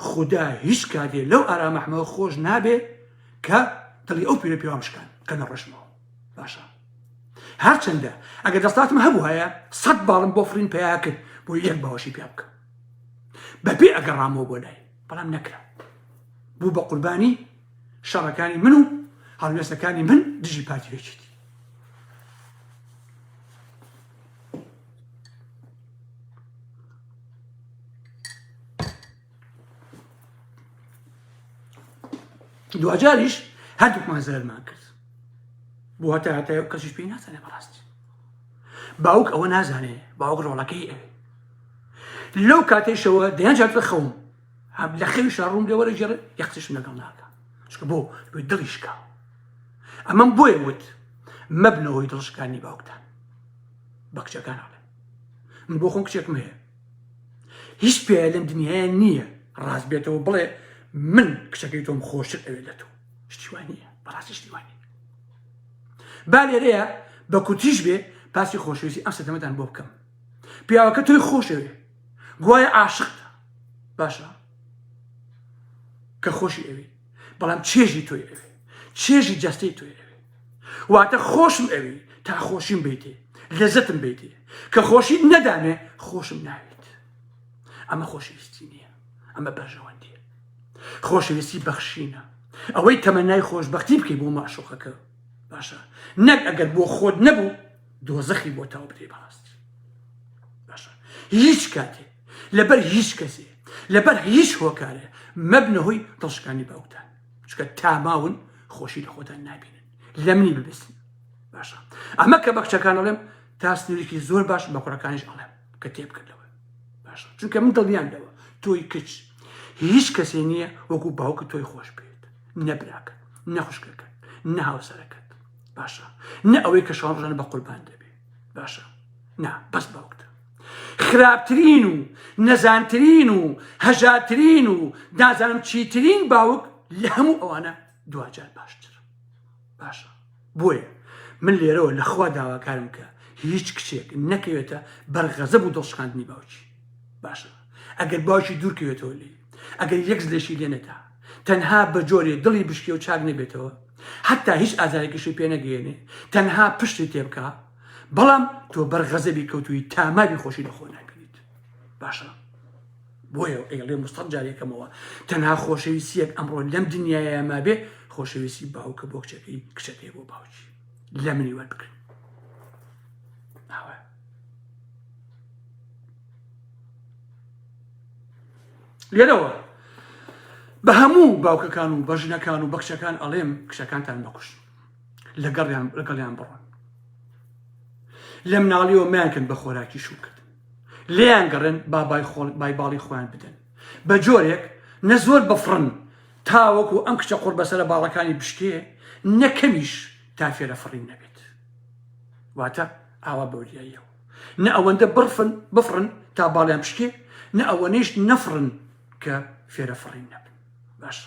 خودا هیچ کاتێ لەو ئارام ئەحمەوە خۆش نابێ کە دڵی ئەو پیرە پێوام شکان کە نەڕۆشمەوە باشە هەرچەندە ئەگەر دەستاتم هەبوو هەیە سەد باڵم بۆ فڕین پیا کرد بۆ یەک باوەشی پیا بکەم بەپێ ئەگەڕامەوە بۆ لای بەڵام نەکرا بوو بە قوربانی شەڕەکانی من و هەڵوێستەکانی من دژی پارتی یەکێتی دواجاریش هەردووکمان زەرمان کرد بۆ هەتا هەتا کەسیش پێی نازانێ بەڕاستی باوک ئەوە نازانێ باوک ڕۆڵەکەی ئەوێ لەو کاتێشەوە دەیان جار خەوم هەم لە خەویشا ڕووم لێ وەرەگێڕێ یەک قسەشم لەگەڵ ناکا چونکە بۆ دڵی شکا ئەمەم بۆیە وت مەبنە هۆی دڵشکانی باوکتان بە کچەکان ئەڵێم من بۆ خۆم کچێکم هەیە هیچ پێ لەم دنیاە نییە ڕاست بێتەوە بڵێ من کچەکەی تۆم خۆشتر ئەوێت لە تۆ شتیوان نییە بەڕاستی شتیوان نییە با لێرەیە بە کورتیش بێ باسی خۆشەویستی ئەم سەردەمەتان بۆ بکەم پیاوەکە تۆی خۆشەوێ گوایە عاشقتە باشە کە خۆشی ئەوێ بەڵام چێژی تۆی ئەوێ چێژی جەستەی تۆی ئەوێ واتە خۆشم ئەوێ تا خۆشیم بیتێ لەزەتم بیتێ کە خۆشی نەدامێ خۆشم ناوێت ئەمە خۆشەویستی نییە. ئەمە بەرژەوەندیە. خۆشەویستی بەخشینە. ئەوەی تەمەنای خۆشبەختی بکەی بۆ مەعشوقەکە. باشە نەک ئەگەر بۆ خۆت نەبوو دۆزەخی بۆ تاو بدەی بەڕاستی. باشە هیچ کاتێ لەبەر هیچ کەسێ لەبەر هیچ هۆکارێ مەبنە هۆی دڵشکانی باوکتان چونکە تاماون خۆشی لە خۆتان نابینن لە منی ببیستن باشە ئەمە کە بە کچەکان ئەڵێم تا سنوورێکی زۆر باش بە کوڕەکانیش ئەڵێم کە تێبگەن لەوە باشە چونکە من دڵنیام لەوە تۆی کچ هیچ کەسێ نییە وەکو باوکت تۆی خۆش بێت نە براکەت نە خوشکەکەت نە هاوسەرەکەت باشە نە ئەوەی کە شەوان ڕۆژانە بە قوربان دەبێ باشە نا بەس باوکتە خراپترین و نەزانترین و هەژارترین و نازانم چیترین باوک لە هەموو ئەوانە دواجار باشتر باشە بۆیە من لێرەوە لە خوا داواکارم کە هیچ کچێک نەکەوێتە بەر غەزەب و دڵشکاندنی باوکی باشە ئەگەر باوکی دوورکەوێتەوە لێی ئەگەر یەک زلێشی لێ نەدا تەنها بە جۆرێ دڵی بشکێ و چاک نەبێتەوە حتا هیچ ئازارێکیشی پێ نەگەیەنێ تەنها پشتی تێبکا بەڵام تۆ بەر غەزەبی کەوتووی تاماوی خۆشی لە خۆ نابینیت باشە بۆیە ئەیڵێ مستەد جارێکەمەوە تەنها خۆشەویستیەک ئەمڕۆ لەم دنیاە مابێ خۆشەویستی باوکە بۆ کچەکەی کچەکەی بۆ باوکی لە منی وەربگرن لێرەوە بە هەموو باوکەکان و بە ژنەکان و بە کچەکان ئەڵێم کچەکانتان مەکوشن لەگەڵیان لەگەڵیان بڕۆن لە مناڵیەوە مەیانکەن بە خۆراکی شوکردن لێیان گەڕێن با بای خۆڵ بای باڵی خۆیان بدەن بە جۆرێک نە زۆر بفڕن تاوەکو ئەم کچە قوڕ بەسەرە باڵەکانی بشکێ نە کەمیش تا فێرە فڕین نەبێت واتە ئاوا بەوریاییەوە نە ئەوەندە بڕفن بفڕن تا باڵیان بشکێ نە ئەوەنەیش نەفڕن کە فێرە فڕین نەبن باش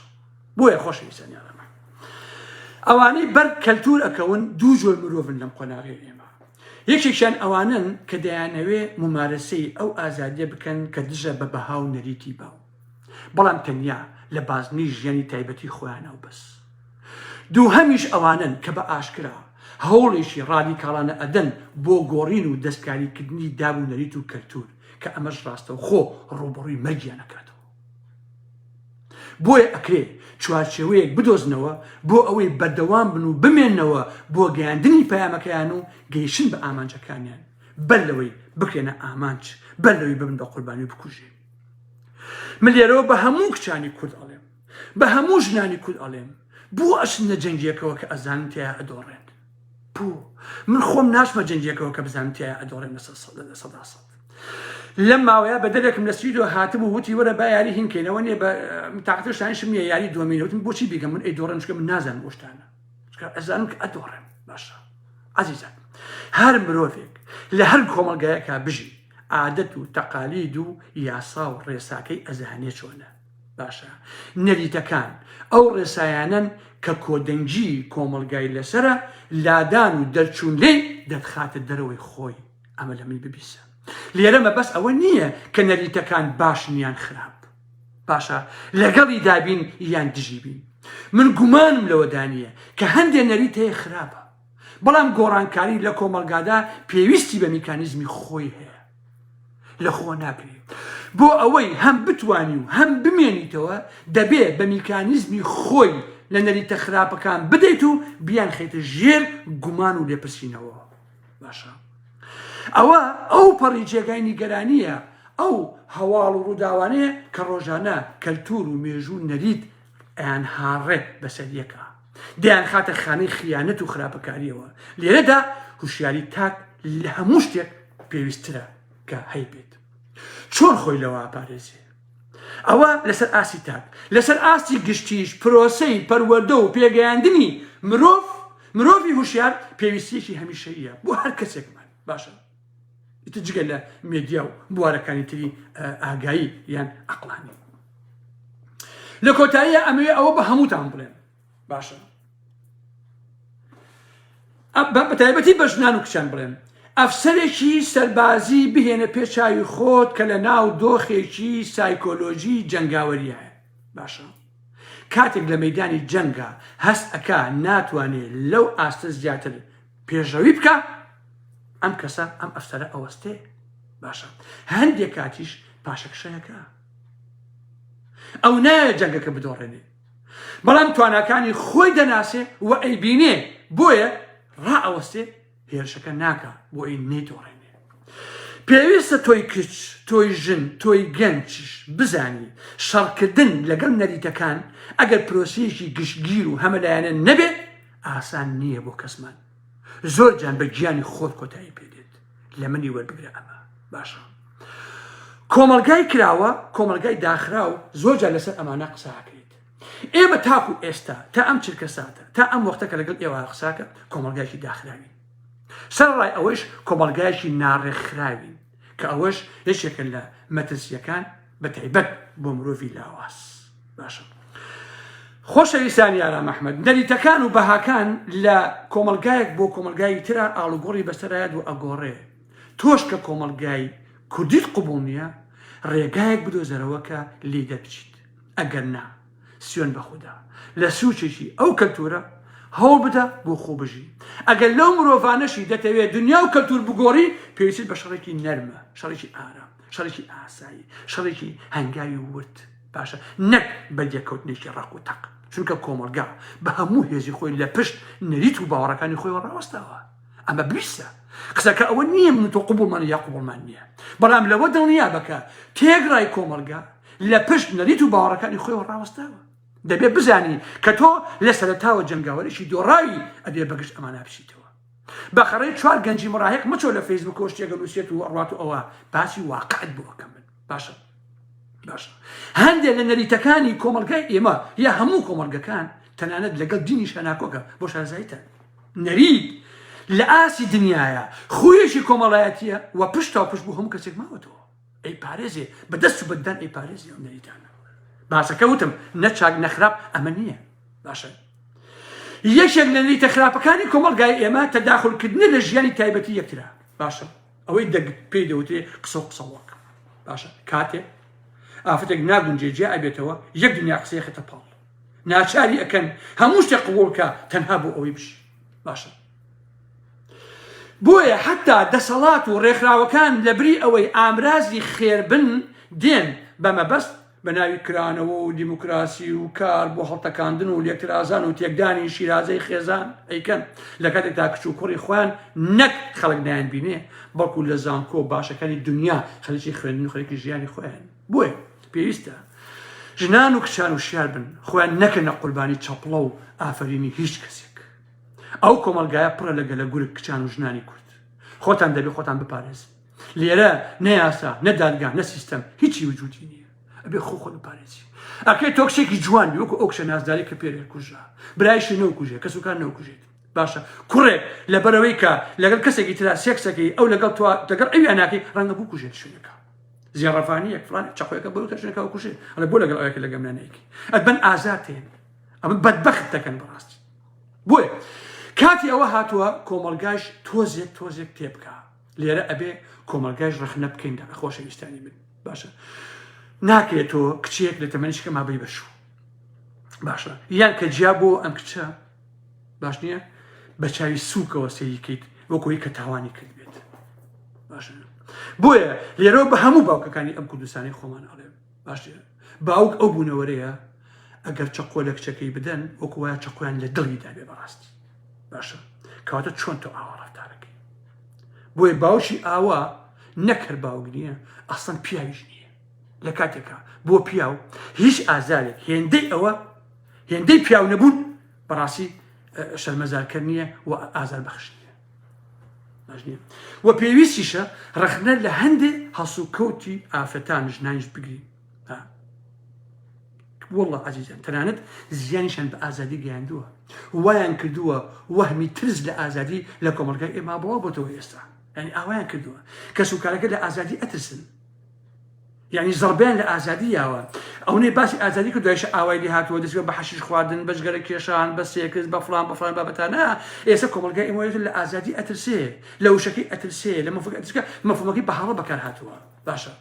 بۆیە خۆشەویستانی ئەمە ئەوانەی بەر کەلتور ئەکەون دوو جۆر مرۆڤن لەم قۆناغی ئێمە یەکێکیان ئەوانن کە دەیانەوێ ممارەسەی ئەو ئازادیە بکەن کە دژە بە بەها و نەریتی باو بەڵام تەنیا لە بازنەی ژیانی تایبەتی خۆیانە و بەس. دووهەمیش ئەوانەن کە بە ئاشکرا هەوڵێکی ڕادیکاڵانە ئەدەن بۆ گۆڕین و دەستکاریکردنی داب و نەریت و کەلتور کە ئەمەش ڕاستەوخۆ ڕووبەڕووی مەرگیان ئەکاتەوە. بۆیە ئەکرێ چوارچێوەیەک بدۆزنەوە بۆ ئەوەی بەردەوام بن و بمێننەوە بۆ گەیاندنی پەیامەکەیان و گەیشتن بە ئامانجەکانیان بەر لەوەی بکرێنە ئامانج، بەر لەوەی ببن بە قوربانی و بکوژرێن. من لێرەوە بە هەموو کچانی کورد ئەڵێم بە هەموو ژنانی کورد ئەڵێم بۆ ئەچنە جەنگێکەوە کە ئەزانن تیا ئەدۆڕێن بۆ من خۆم ناچمە جەنگێکەوە کە بزانم تیا ئەدۆڕێن لە سەدا سەد لەم ماوەیە بە دەرێکم لە سویدەوە هاتبوو وتی وەرە با یاری هینکەینەوە نیە بە تاقەتە شتانیشم نییە یاری دۆمینە وتم بۆچی بیکەم من ئەیدۆڕێم چونکە من نازانم ئەو شتانە چونکە ئەزانم کە ئەدۆڕێم باشە عەزیزان هەر مرۆڤێک لە هەر کۆمەڵگایەکا بژی عادەت و تەقالید و یاسا و ڕێساکەی ئەزانێ چۆنە. باشە نەریتەکان ئەو ڕێسایانەن کە کۆدەنگی کۆمەڵگای لەسەرە، لادان و دەرچوون لێی دەتخاتە دەرەوەی خۆی. ئەمە لە من ببیسە. لێرە مەبەست ئەوە نییە کە نەریتەکان باشن یان خراپ. باشە لەگەڵیدا بین یان دژی بین. من گومانم لەوەدا نییە کە هەندێ نەریت هەیە خراپە. بەڵام گۆڕانکاری لە کۆمەڵگادا پێویستی بە میکانیزمی خۆی هەیە. لە خۆ ناکرێ. بۆ ئەوەی هەم بتوانی و هەم بمێنیتەوە دەبێ بە میکانیزمی خۆی لە نەریتە خراپەکان بدەیت و بیانخەیتە ژێر گومان و لێپرسینەوەوە. باشە ئەوە ئەو پەڕی جێگای نیگەرانییە، ئەو هەواڵ و ڕووداوانەیە کە ڕۆژانە کەلتوور و مێژوو و نەریت ئەیانهاڕێ بەسەر یەکا، دەیانخاتە خانەی خیانەت و خراپەکارییەوە. لێرەدا هوشیاری تاک لە هەموو شتێک پێویستترە کە هەیبێت. چۆن خۆی لەوە ئەپارێزێ؟ ئەوە لەسەر ئاستی تاک. لەسەر ئاستی گشتیش پرۆسەی پەروەردە و پێگەیاندنی مرۆڤ، مرۆڤی هوشیار پێویستییەکی هەمیشەییە بۆ هەر کەسێکمان. باشە ئیتر جگە لە مێدیا و بوارەکانی تری ئاگایی یان عەقڵانی. لە کۆتاییە ئەمەوێ ئەوە بە هەمووتان بڵێم باشە بە تایبەتی بە ژنان و کچان بڵێم ئەفسەرێکی سەربازی بهێنە پێ چاوی خۆت کە لە ناو دۆخێکی سایکۆلۆژی جەنگاوەریە باشە کاتێک لە مەدانی جەنگە هەست ئەکا ناتوانێ لەو ئاستە زیاتر پێشڕەوی بکە ئەم کەسە ئەم ئەفسەرە ئەوەستێ باشە هەندێک کاتیش پاشەکشەیەکە. ئەو نایەوێت جەنگەکە بدۆڕێنێ بەڵام تواناکانی خۆی دەناسێ و ئەیبینێ بۆیە ڕائەوەستێ هێرشەکە ناکا بۆ ئەی نەیدۆڕێنێ. پێویستە تۆی کچ، تۆی ژن، تۆی گەنجش بزانی شەڕکردن لەگەڵ نەریتەکان ئەگەر پرۆسەیەکی گشتگیر و هەمەلایەنە نەبێ ئاسان نییە بۆ کەسمان. زۆر جان بە گیانی خۆت کۆتایی پێ دێت. لە منی وەربگرە ئەمە. باشە. کۆمەڵگای کراوە، کۆمەڵگای داخراو زۆر جار لەسەر ئەمانە قسە ئەکرێت. ئێمە تاکو ئێستا، تا ئەم چرکەساتە، تا ئەم وەختە کە لەگەڵ ئێوە قساکەم، کۆمەڵگایەکی داخراوین. سەرەڕای ئەوەیش کۆمەڵگایەکی ناڕێکخراوین، کە ئەوەش یەکێکە لە مەترسییەکان بە تایبەت بۆ مرۆڤی لاواز. باشە خۆشەویستانی ئارام ئەحمەد، نەریتەکان و بەهاکان لە کۆمەڵگایەک بۆ کۆمەڵگای ترا ئاڵوگۆڕی بەسەرایەت و ئەگۆڕێ. تۆش کە کۆمەڵگای کوردیت قبوڵ نییە، ڕێگایەک بدۆزەرەوە کە لێی دەربچیت. ئەگەر نا سوێن بە خودا لە سوچێکی ئەو کەلتورە هەوڵ بدە بۆ خۆ بژی ئەگەر لەو مرۆڤانەشی دەتەوێت دنیا و کەلتور بگۆڕی پێویستت بە شەڕێکی نەرمە شەڕێکی ئارام شەڕێکی ئاسایی شەڕێکی هەنگاوی ورد باشە نەک بەریەکەوتنێکی ڕەق و تەق چونکە کۆمەڵگا بە هەموو هێزی خۆی لە پشت نەریت و باوەڕەکانی خۆیەوە ڕاوەستاوە ئەمە بیسە قسەکە ئەوە نییە من تۆ قبوڵمان یا قبوڵمان نییە بەڵام لەوە دڵنیا بکە تێگڕای کۆمەڵگا لە پشت نەریت و باوەڕەکانی خۆیەوە ڕاوەستاوە. دەبێ بزانی کە تۆ لە سەرەتاوە جەنگاوەرێکی دۆڕاوی ئەبێ بەگژ ئەمانا بچیتەوە. بە خەڕەی چوار گەنجی مڕاهیق مەچۆ لە فەیسبوکەوە شتێک ئەنووسێت و ئەڕوات و ئەوە باسی واقعت بۆ ئەکەم من. باشە باشە هەندێ لە نەریتەکانی کۆمەڵگای ئێمە یا هەموو کۆمەڵگەکان تەنانەت لەگەڵ دینیشا ناکۆکە بۆ شارەزاییتان نەریت لە ئاستی دنیاە خویەکی کۆمەڵایەتیە و پشتا و پشت بۆ هەموو کەسێک ماوەتەوە. ئەیپارێزێ بە دەست و بەددان ئەیپارێزێ ئەو نەریتانە. باسەکە وتم نە چاک نە خراپ ئەمە نییە. باشە یەکێک لە نەریتە خراپەکانی کۆمەڵگای ئێمە تەداخلکردنە لە ژیانی تایبەتی یەکترا. باشە ئەوەی دەگ پێی دەوترێ قسە و قسەڵۆک. باشە کاتێ ئافرەتێک ناگونجێ جیا ئەبێتەوە یەک دنیا قسەی خەتە پاڵ ناچاری ئەکەن هەموو شتێک قبوڵ کە تەنها بۆ ئەوەی بژی. باشە بۆیە حەتا دەسەڵات و ڕێکخراوەکان لەبری ئەوەی ئامرازی خێر بن دێن بە مەبەست بە ناوی کرانەوە و دیموکراسی و کار بۆ هەڵتەکاندن و لێکترازان و تێکدانی شیرازەی خێزان ئەیکەن لە کاتێکدا کچ و کوڕی خۆیان نەک خەڵک نایان بینێ بەڵکو لە زانکۆ باشەکانی دنیا خەریکی خوێندن و خەریکی ژیانی خۆیان بۆیە پێویستە ژنان و کچان وشیار بن خۆیان نەکەنە قوربانی چەپڵە و ئافەرینی هیچ کەسێک. ئەو کۆمەڵگایە پڕە لە گەلە گورگ کچان و ژنانی کورد. خۆتان دەبێ خۆتان بپارێزن. لێرە نە یاسا، نە دادگا، نە سیستەم هیچی وجودی نییە. ئەبێ خۆ خۆت بپارێزی. ئەکرێ تۆ کچێکی جوان بی وەکو ئەو کچە نازدارەی کە پێرێ کوژرا. برایشی نەوکوژێ، کەسوکار نەوکوژێت. باشە کوڕێک لەبەرئەوەی کە لەگەڵ کەسێکی ترا سێکسەکەی ئەو لەگەڵ تۆ لەگەڵ ئەویا ناکەی ڕەنگە بکوژێت شوێنەکە. زێڕەڤانییەک فڵان چەقۆیەکە بۆ شوێنەکە ئەوکوژێ. ئەڵێ بۆ لەگەڵ ئەوێکە لەگەڵ منە نەیکەی. ئەتبەن ئازارتێن. ئەمە بەدبەخت دەکەن بەڕاستی. بۆیە کاتی ئەوە هاتووە کۆمەڵگاش تۆزێک تۆزێک تێبکا لێرە ئەبێ کۆمەڵگاش ڕەخنە بکەین دەکە خۆشەویستانی من باشە ناکرێت تۆ کچێک لە تەمەنیشکە مابەی بەشوو باشە یان کە جیا بۆ ئەم کچە باش نییە بە چاوی سووکەوە سەیریکەیت وەکۆی کە تاوانی کرد بێت باشە بۆیە لێرەوە بە هەموو باوکەکانی ئەم کوردستانی خۆمان ئەڵێم باشە باوک ئەو بوونەوەرەیە ئەگەر چەقۆ لە کچەکەی بدەن وەکو وایە چەقۆیان لە دڵی دابێ بەڕاستی باشە کەواتە چۆن تۆ ئاوا ڕەفتارەکەی بۆیە باوکی ئاوا نەک هەر باوک نییە ئەسڵەن پیاویش نییە لە کاتێکا بۆ پیاو هیچ ئازارێک هێندەی ئەوە هێندەی پیاو نەبوون بەڕاستی شەرمەزارکەر نییە و ئازار بەخش نییە باش نییە و پێویستیشە ڕەخنە لە هەندێ هەڵسوکەوتی ئافرەتان ژنانیش بگرین واللە عەزیزان تەنانەت زیانیشان بە ئازادی گەیاندووە وایان کردووە وەهمی ترس لە ئازادی لە کۆمەڵگای ئێمە بڵاو بۆتەوە ئێستا یعنی ئاوایان کردووە کەس و کارەکە لە ئازادی ئەترسن یعنی زەربیان لە ئازادی یاوە ئەونەی باسی ئازادی کرد دوایش ئاوای لێ هاتووە دەست بە حەشیش خواردن بە جگەرە کێشان بە سێکس بە فڵان بە فڵان بابەتانە ئێستا کۆمەڵگای ئێمە لە ئازادی ئەترسێ لە وشەکەی ئەترسێ لە مەفهومەکەی ئەترسێ مەفهومەکەی بە هەڵە بەکار هاتووە باشە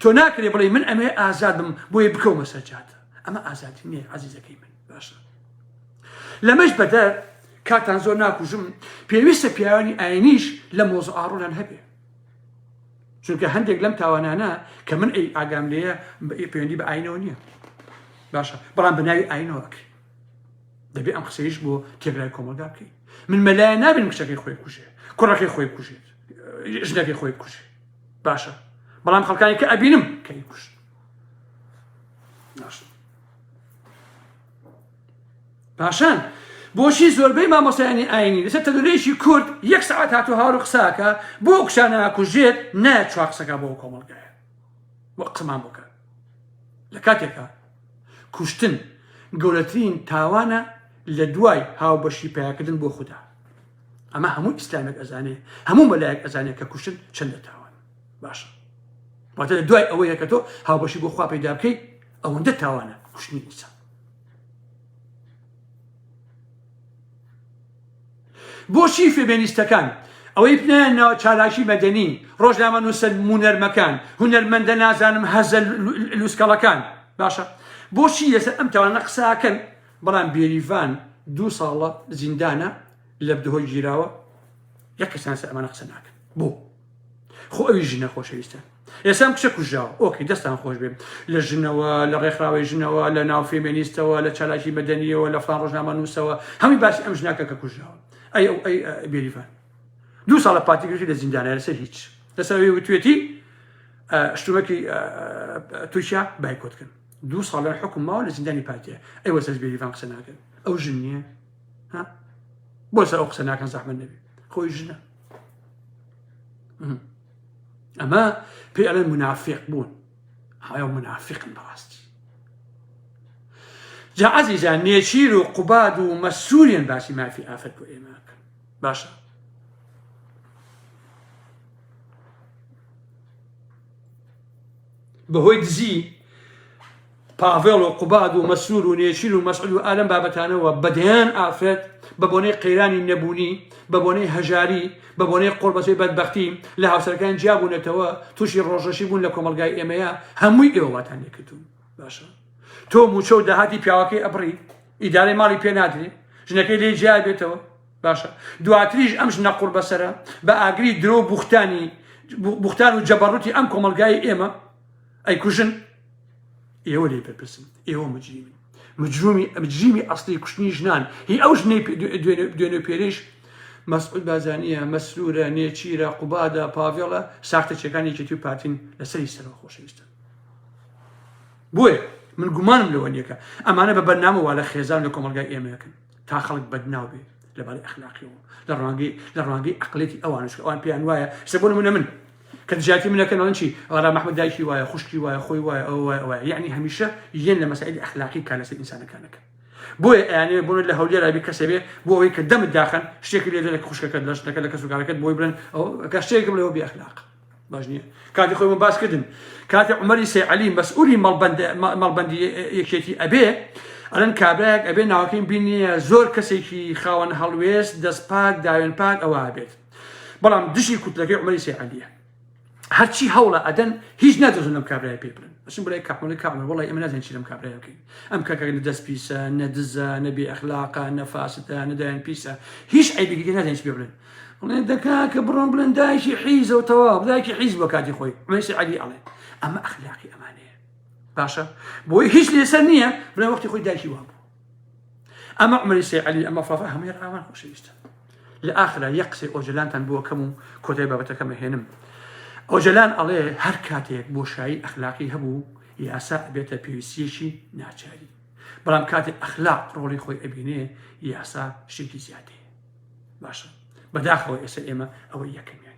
تۆ ناکرێ بڵێ من ئەمێ ئازاد بم بۆیە بکەومە سەر جادە ئەمە ئازادی نییە عزیزەکەی من باشە لەمەش بەدەر کاتان زۆر ناکوژم پێویستە پیاوانی ئاینیش لە مۆزە ئاڕۆیان هەبێ. چونکە هەندێک لەم تاوانانە کە من ئەی ئاگام لێیە پەیوەندی بە ئاینەوە نییە باشە بەڵام بە ناوی ئاینەوە ئەکرێ دەبێ ئەم قسەیش بۆ تێگرای کۆمەڵگا بکەین من مەلایە نابین کچەکەی خۆی بکوژێ کوڕەکەی خۆی بکوژێت ژنەکەی خۆی بکوژێ باشە بەڵام خەڵکانی کە ئەبینم کە کوشت باشە پاشان بۆچی زۆربەی مامۆستایانی ئاینی لەسەر تەلولەیەکی کورد یەک سەعات هاتو هاوار و قساکە بۆ ئەو کچانە ئەکوژێت نایەت چوار قسەکە بۆ ئەو کۆمەڵگایە بۆ قسەمان بۆ کات لە کاتێکا کوشتن گەورەترین تاوانە لە دوای هاوبەشی پیاکردن بۆ خودا ئەمە هەموو ئیسلامێک ئەزانێ هەموو مەلایەک ئەزانێ کە کوشتن چەندە تاوان باشە واتە لە دوای ئەوەیە کە تۆ هاوبەشی بۆ خوا پەیدا بکەیت ئەوەندە تاوانە کوشتنی ئینسان بۆچی فێمێنیستەکان ئەوەی پنیان ناوە چالاکی مەدەنی ڕۆژنامە نووسەر مونەرمەکان هونەرمەندە نازانم هەزە لوسکەڵەکان باشە بۆچی لەسەر ئەم تاوانە قساکەن بەڵام بێریڤان دوو ساڵە زیندانە لە بدهۆی گیراوە یەک کەسیان سەر ئەمانە قسە ناکەن بۆ خۆ ئەوی ژنە خۆشەویستە ئێستا ئەم کچە کوژراوە okay دەستان خۆش بێ لە ژنەوە لە ڕێکخراوەی ژنەوە لە ناو فێمێنیستەوە لە چالاکی مەدەنیەوە لە فلان ڕۆژنامە نووسەوە هەمووی باسی ئەم ژناکە کە کوژراوە ئەی ئەو ئەی بێریڤان دوو ساڵە پارتی گرتی لە زیندانە لەسەر هیچ لەسەر ئەوەی وتوێتی شتومەکی تورکیا بایکۆت کەن دوو ساڵ لە حکوم ماوە لە زیندانی پارتیە ئەی وەسەر بێریڤان قسە ناکەن ئەو ژن نییە ها بۆ سەر ئەو قسە ناکەن زەحمەت نەبێ خۆی ژنە ئەمە پێی ئەڵێن منافق بوون هایا منافقن بەڕاستی جا عەزیزان نێچیر و قوباد و مەسوریان باسی مافی ئافرەت بۆ ئێمە باشە بەهۆی دزی پاڤێڵ و قوباد و مەسرور و نێچیر و مەسعود و ئالەم بابەتانەوە بە دەیان ئافرەت بە بۆنەی قەیرانی نەبوونی، بە بۆنەی هەژاری، بە بۆنەی قۆڵبەسەی بەدبەختی لە هاوسەرەکان جیا بوونەتەوە، تووشی ڕۆژڕەشی بوون لە کۆمەڵگای ئێمەیا، هەمووی ئێوە واتان لێ کردوون. باشە تۆ مووچە و داهاتی پیاوەکەی ئەبڕی، ئیدارەی ماڵی پێ نادرێ، ژنەکەی لێی جیا بێتەوە، باشە دواتریش ئەم ژنە قوڕبەسەرە بە ئاگری درۆ و بوختانی بوختان و جەبەڕوتی ئەم کۆمەڵگای ئێمە ئەیکوژن. ئێوە لێی بەرپرسن ئێوە مجریمن مجرومی مجریمی ئەسلی کوشتنی ژنان هی ئەو ژنەی دوێنێ پێریش مەسعود بازانیە مەسرورە نێچیرە قوبادە پاڤێڵە ساختەچیەکانی یەکێتی و پارتین لەسەری سەرەوە خۆشەویستن بۆیە من گومانم لەوە نییە کە ئەمانە بە بەرنامە وا لە خێزان لە کۆمەڵگای ئێمەکەن تا خەڵک بەدناو بێ لەبارەی ئەخلاقیەوە لە ڕوانگەی لە ڕوانگەی ئەقلێتی ئەوانش ئەوان پێیان وایە سە بۆ نمونە من کە دژایەتی من ئەکەن ئەڵێن چی ئارام ئەحمەد دایکی وایە خوشکی وایە خۆی وایە ئەوە وایە ئەوە یعنی هەمیشە یەن لە مەسائلی ئەخلاقی کار لەسەر ئینسانەکان ئەکەن بۆیە ئەیانەوێ بۆ لە هەولێر ئەبێ کەسێ بێ بۆ ئەوەی کە دەمت داخەن شتێکی لێ لە خوشکەکەت لە ژنەکە لە کەسوکارەکەت بۆی بڵێن ئەو کە شتێک بڵێ ئەوە بێ ئەخلاق باش نییە کاتی خۆی من باس کردن کاتی عومەری سەی عەلی مەسئولی مەڵبەند مەڵبەندی یەکێتی ئەبێ ئەڵێن کابرایەک ئەبێ ناوەکەیم بینیە زۆر کەسێکی خاوەن هەڵوێست دەست پاک داوێن پاک ئەوە ئەبێت بەڵام دژی کوتلەکەی عومەری سەی عەلیە هەرچی هەوڵە ئەدەن هیچ نادۆزن لەم کابرای پێ بڵێن ئەچم بڵێ کاکمەڵی کاکمە وەڵی ئێمە نازانین چی لەم کابرای بکەین ئەم کاکە نە دەست پیسە نە دزە نە بێ ئەخلاقە نە فاسدە نە دایان پیسە هیچ عەیبێکی تر نازانین چی پێ بڵێن بڵێن دەکا کە بڕۆن بڵێن دایکی حیزە و تەواو دایکی حیز بۆ کاتی خۆی عومەری سەی عەلی ئەڵێ ئەمە ئەخلاقی ئەمانەیە باشە بۆی هیچ لێسەر نییە بڵێن وەختی خۆی دایکی وابوو ئەمە عومەری سەی عەلی ئەمە فافا هەمووی ڕاوان خۆشەویستە لە ئاخرا یەک قسەی ئۆجەلانتان بۆ کەم و کۆتای بابەتەکەم ئەهێنم ئۆجەلان ئەڵێ هەر کاتێک بۆشایی ئەخلاقی هەبوو یاسا ئەبێتە پێویستیەکی ناچاری بەڵام کاتێک ئەخلاق ڕۆڵی خۆی ئەبینێ یاسا شتێکی زیادەیە باشە بەداخەوە ئێستا ئێمە ئەوەی یەکەمیانین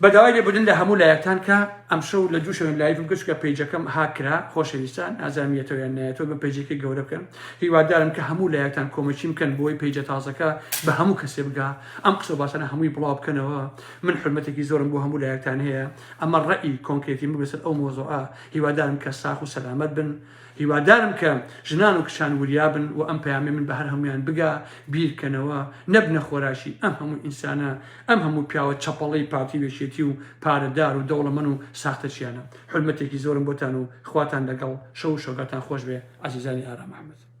بە داوای لێبوردن لە هەموو لایەکتان کە ئەمشەو لە دوو شوێن live م کرد چونکە page ەکەم هاک کرا خۆشەویستان نازانم یەتەوە یان نایەتەوە بە page ێکی گەورە بکەن هیوادارم کە هەموو لایەکتان کۆمەکی بکەن بۆی page ە تازەکە بە هەموو کەسێ بگا ئەم قسە و باسانە هەمووی بڵاو بکەنەوە من حورمەتێکی زۆرم بۆ هەموو لایەکتان هەیە ئەمە ڕەئی کۆنکرێتی من لەسەر ئەو مۆزوعە هیوادارم کە ساخ و سەلامەت بن هیوادارم کە ژنان و کچان وریا بن و ئەم پەیامەی من بە هەر هەموویان بگا، بیرکەنەوە، نەبنە خۆراکی ئەم هەموو ئینسانە، ئەم هەموو پیاوە چەپەڵەی پارتی و یەکێتی و پارەدار و دەوڵەمەن و ساختەچیانە. حورمەتێکی زۆرم بۆتان و خواتان لەگەڵ، شەو و شەوگاتان خۆش بێ عەزیزانی ئارام ئەحمەد.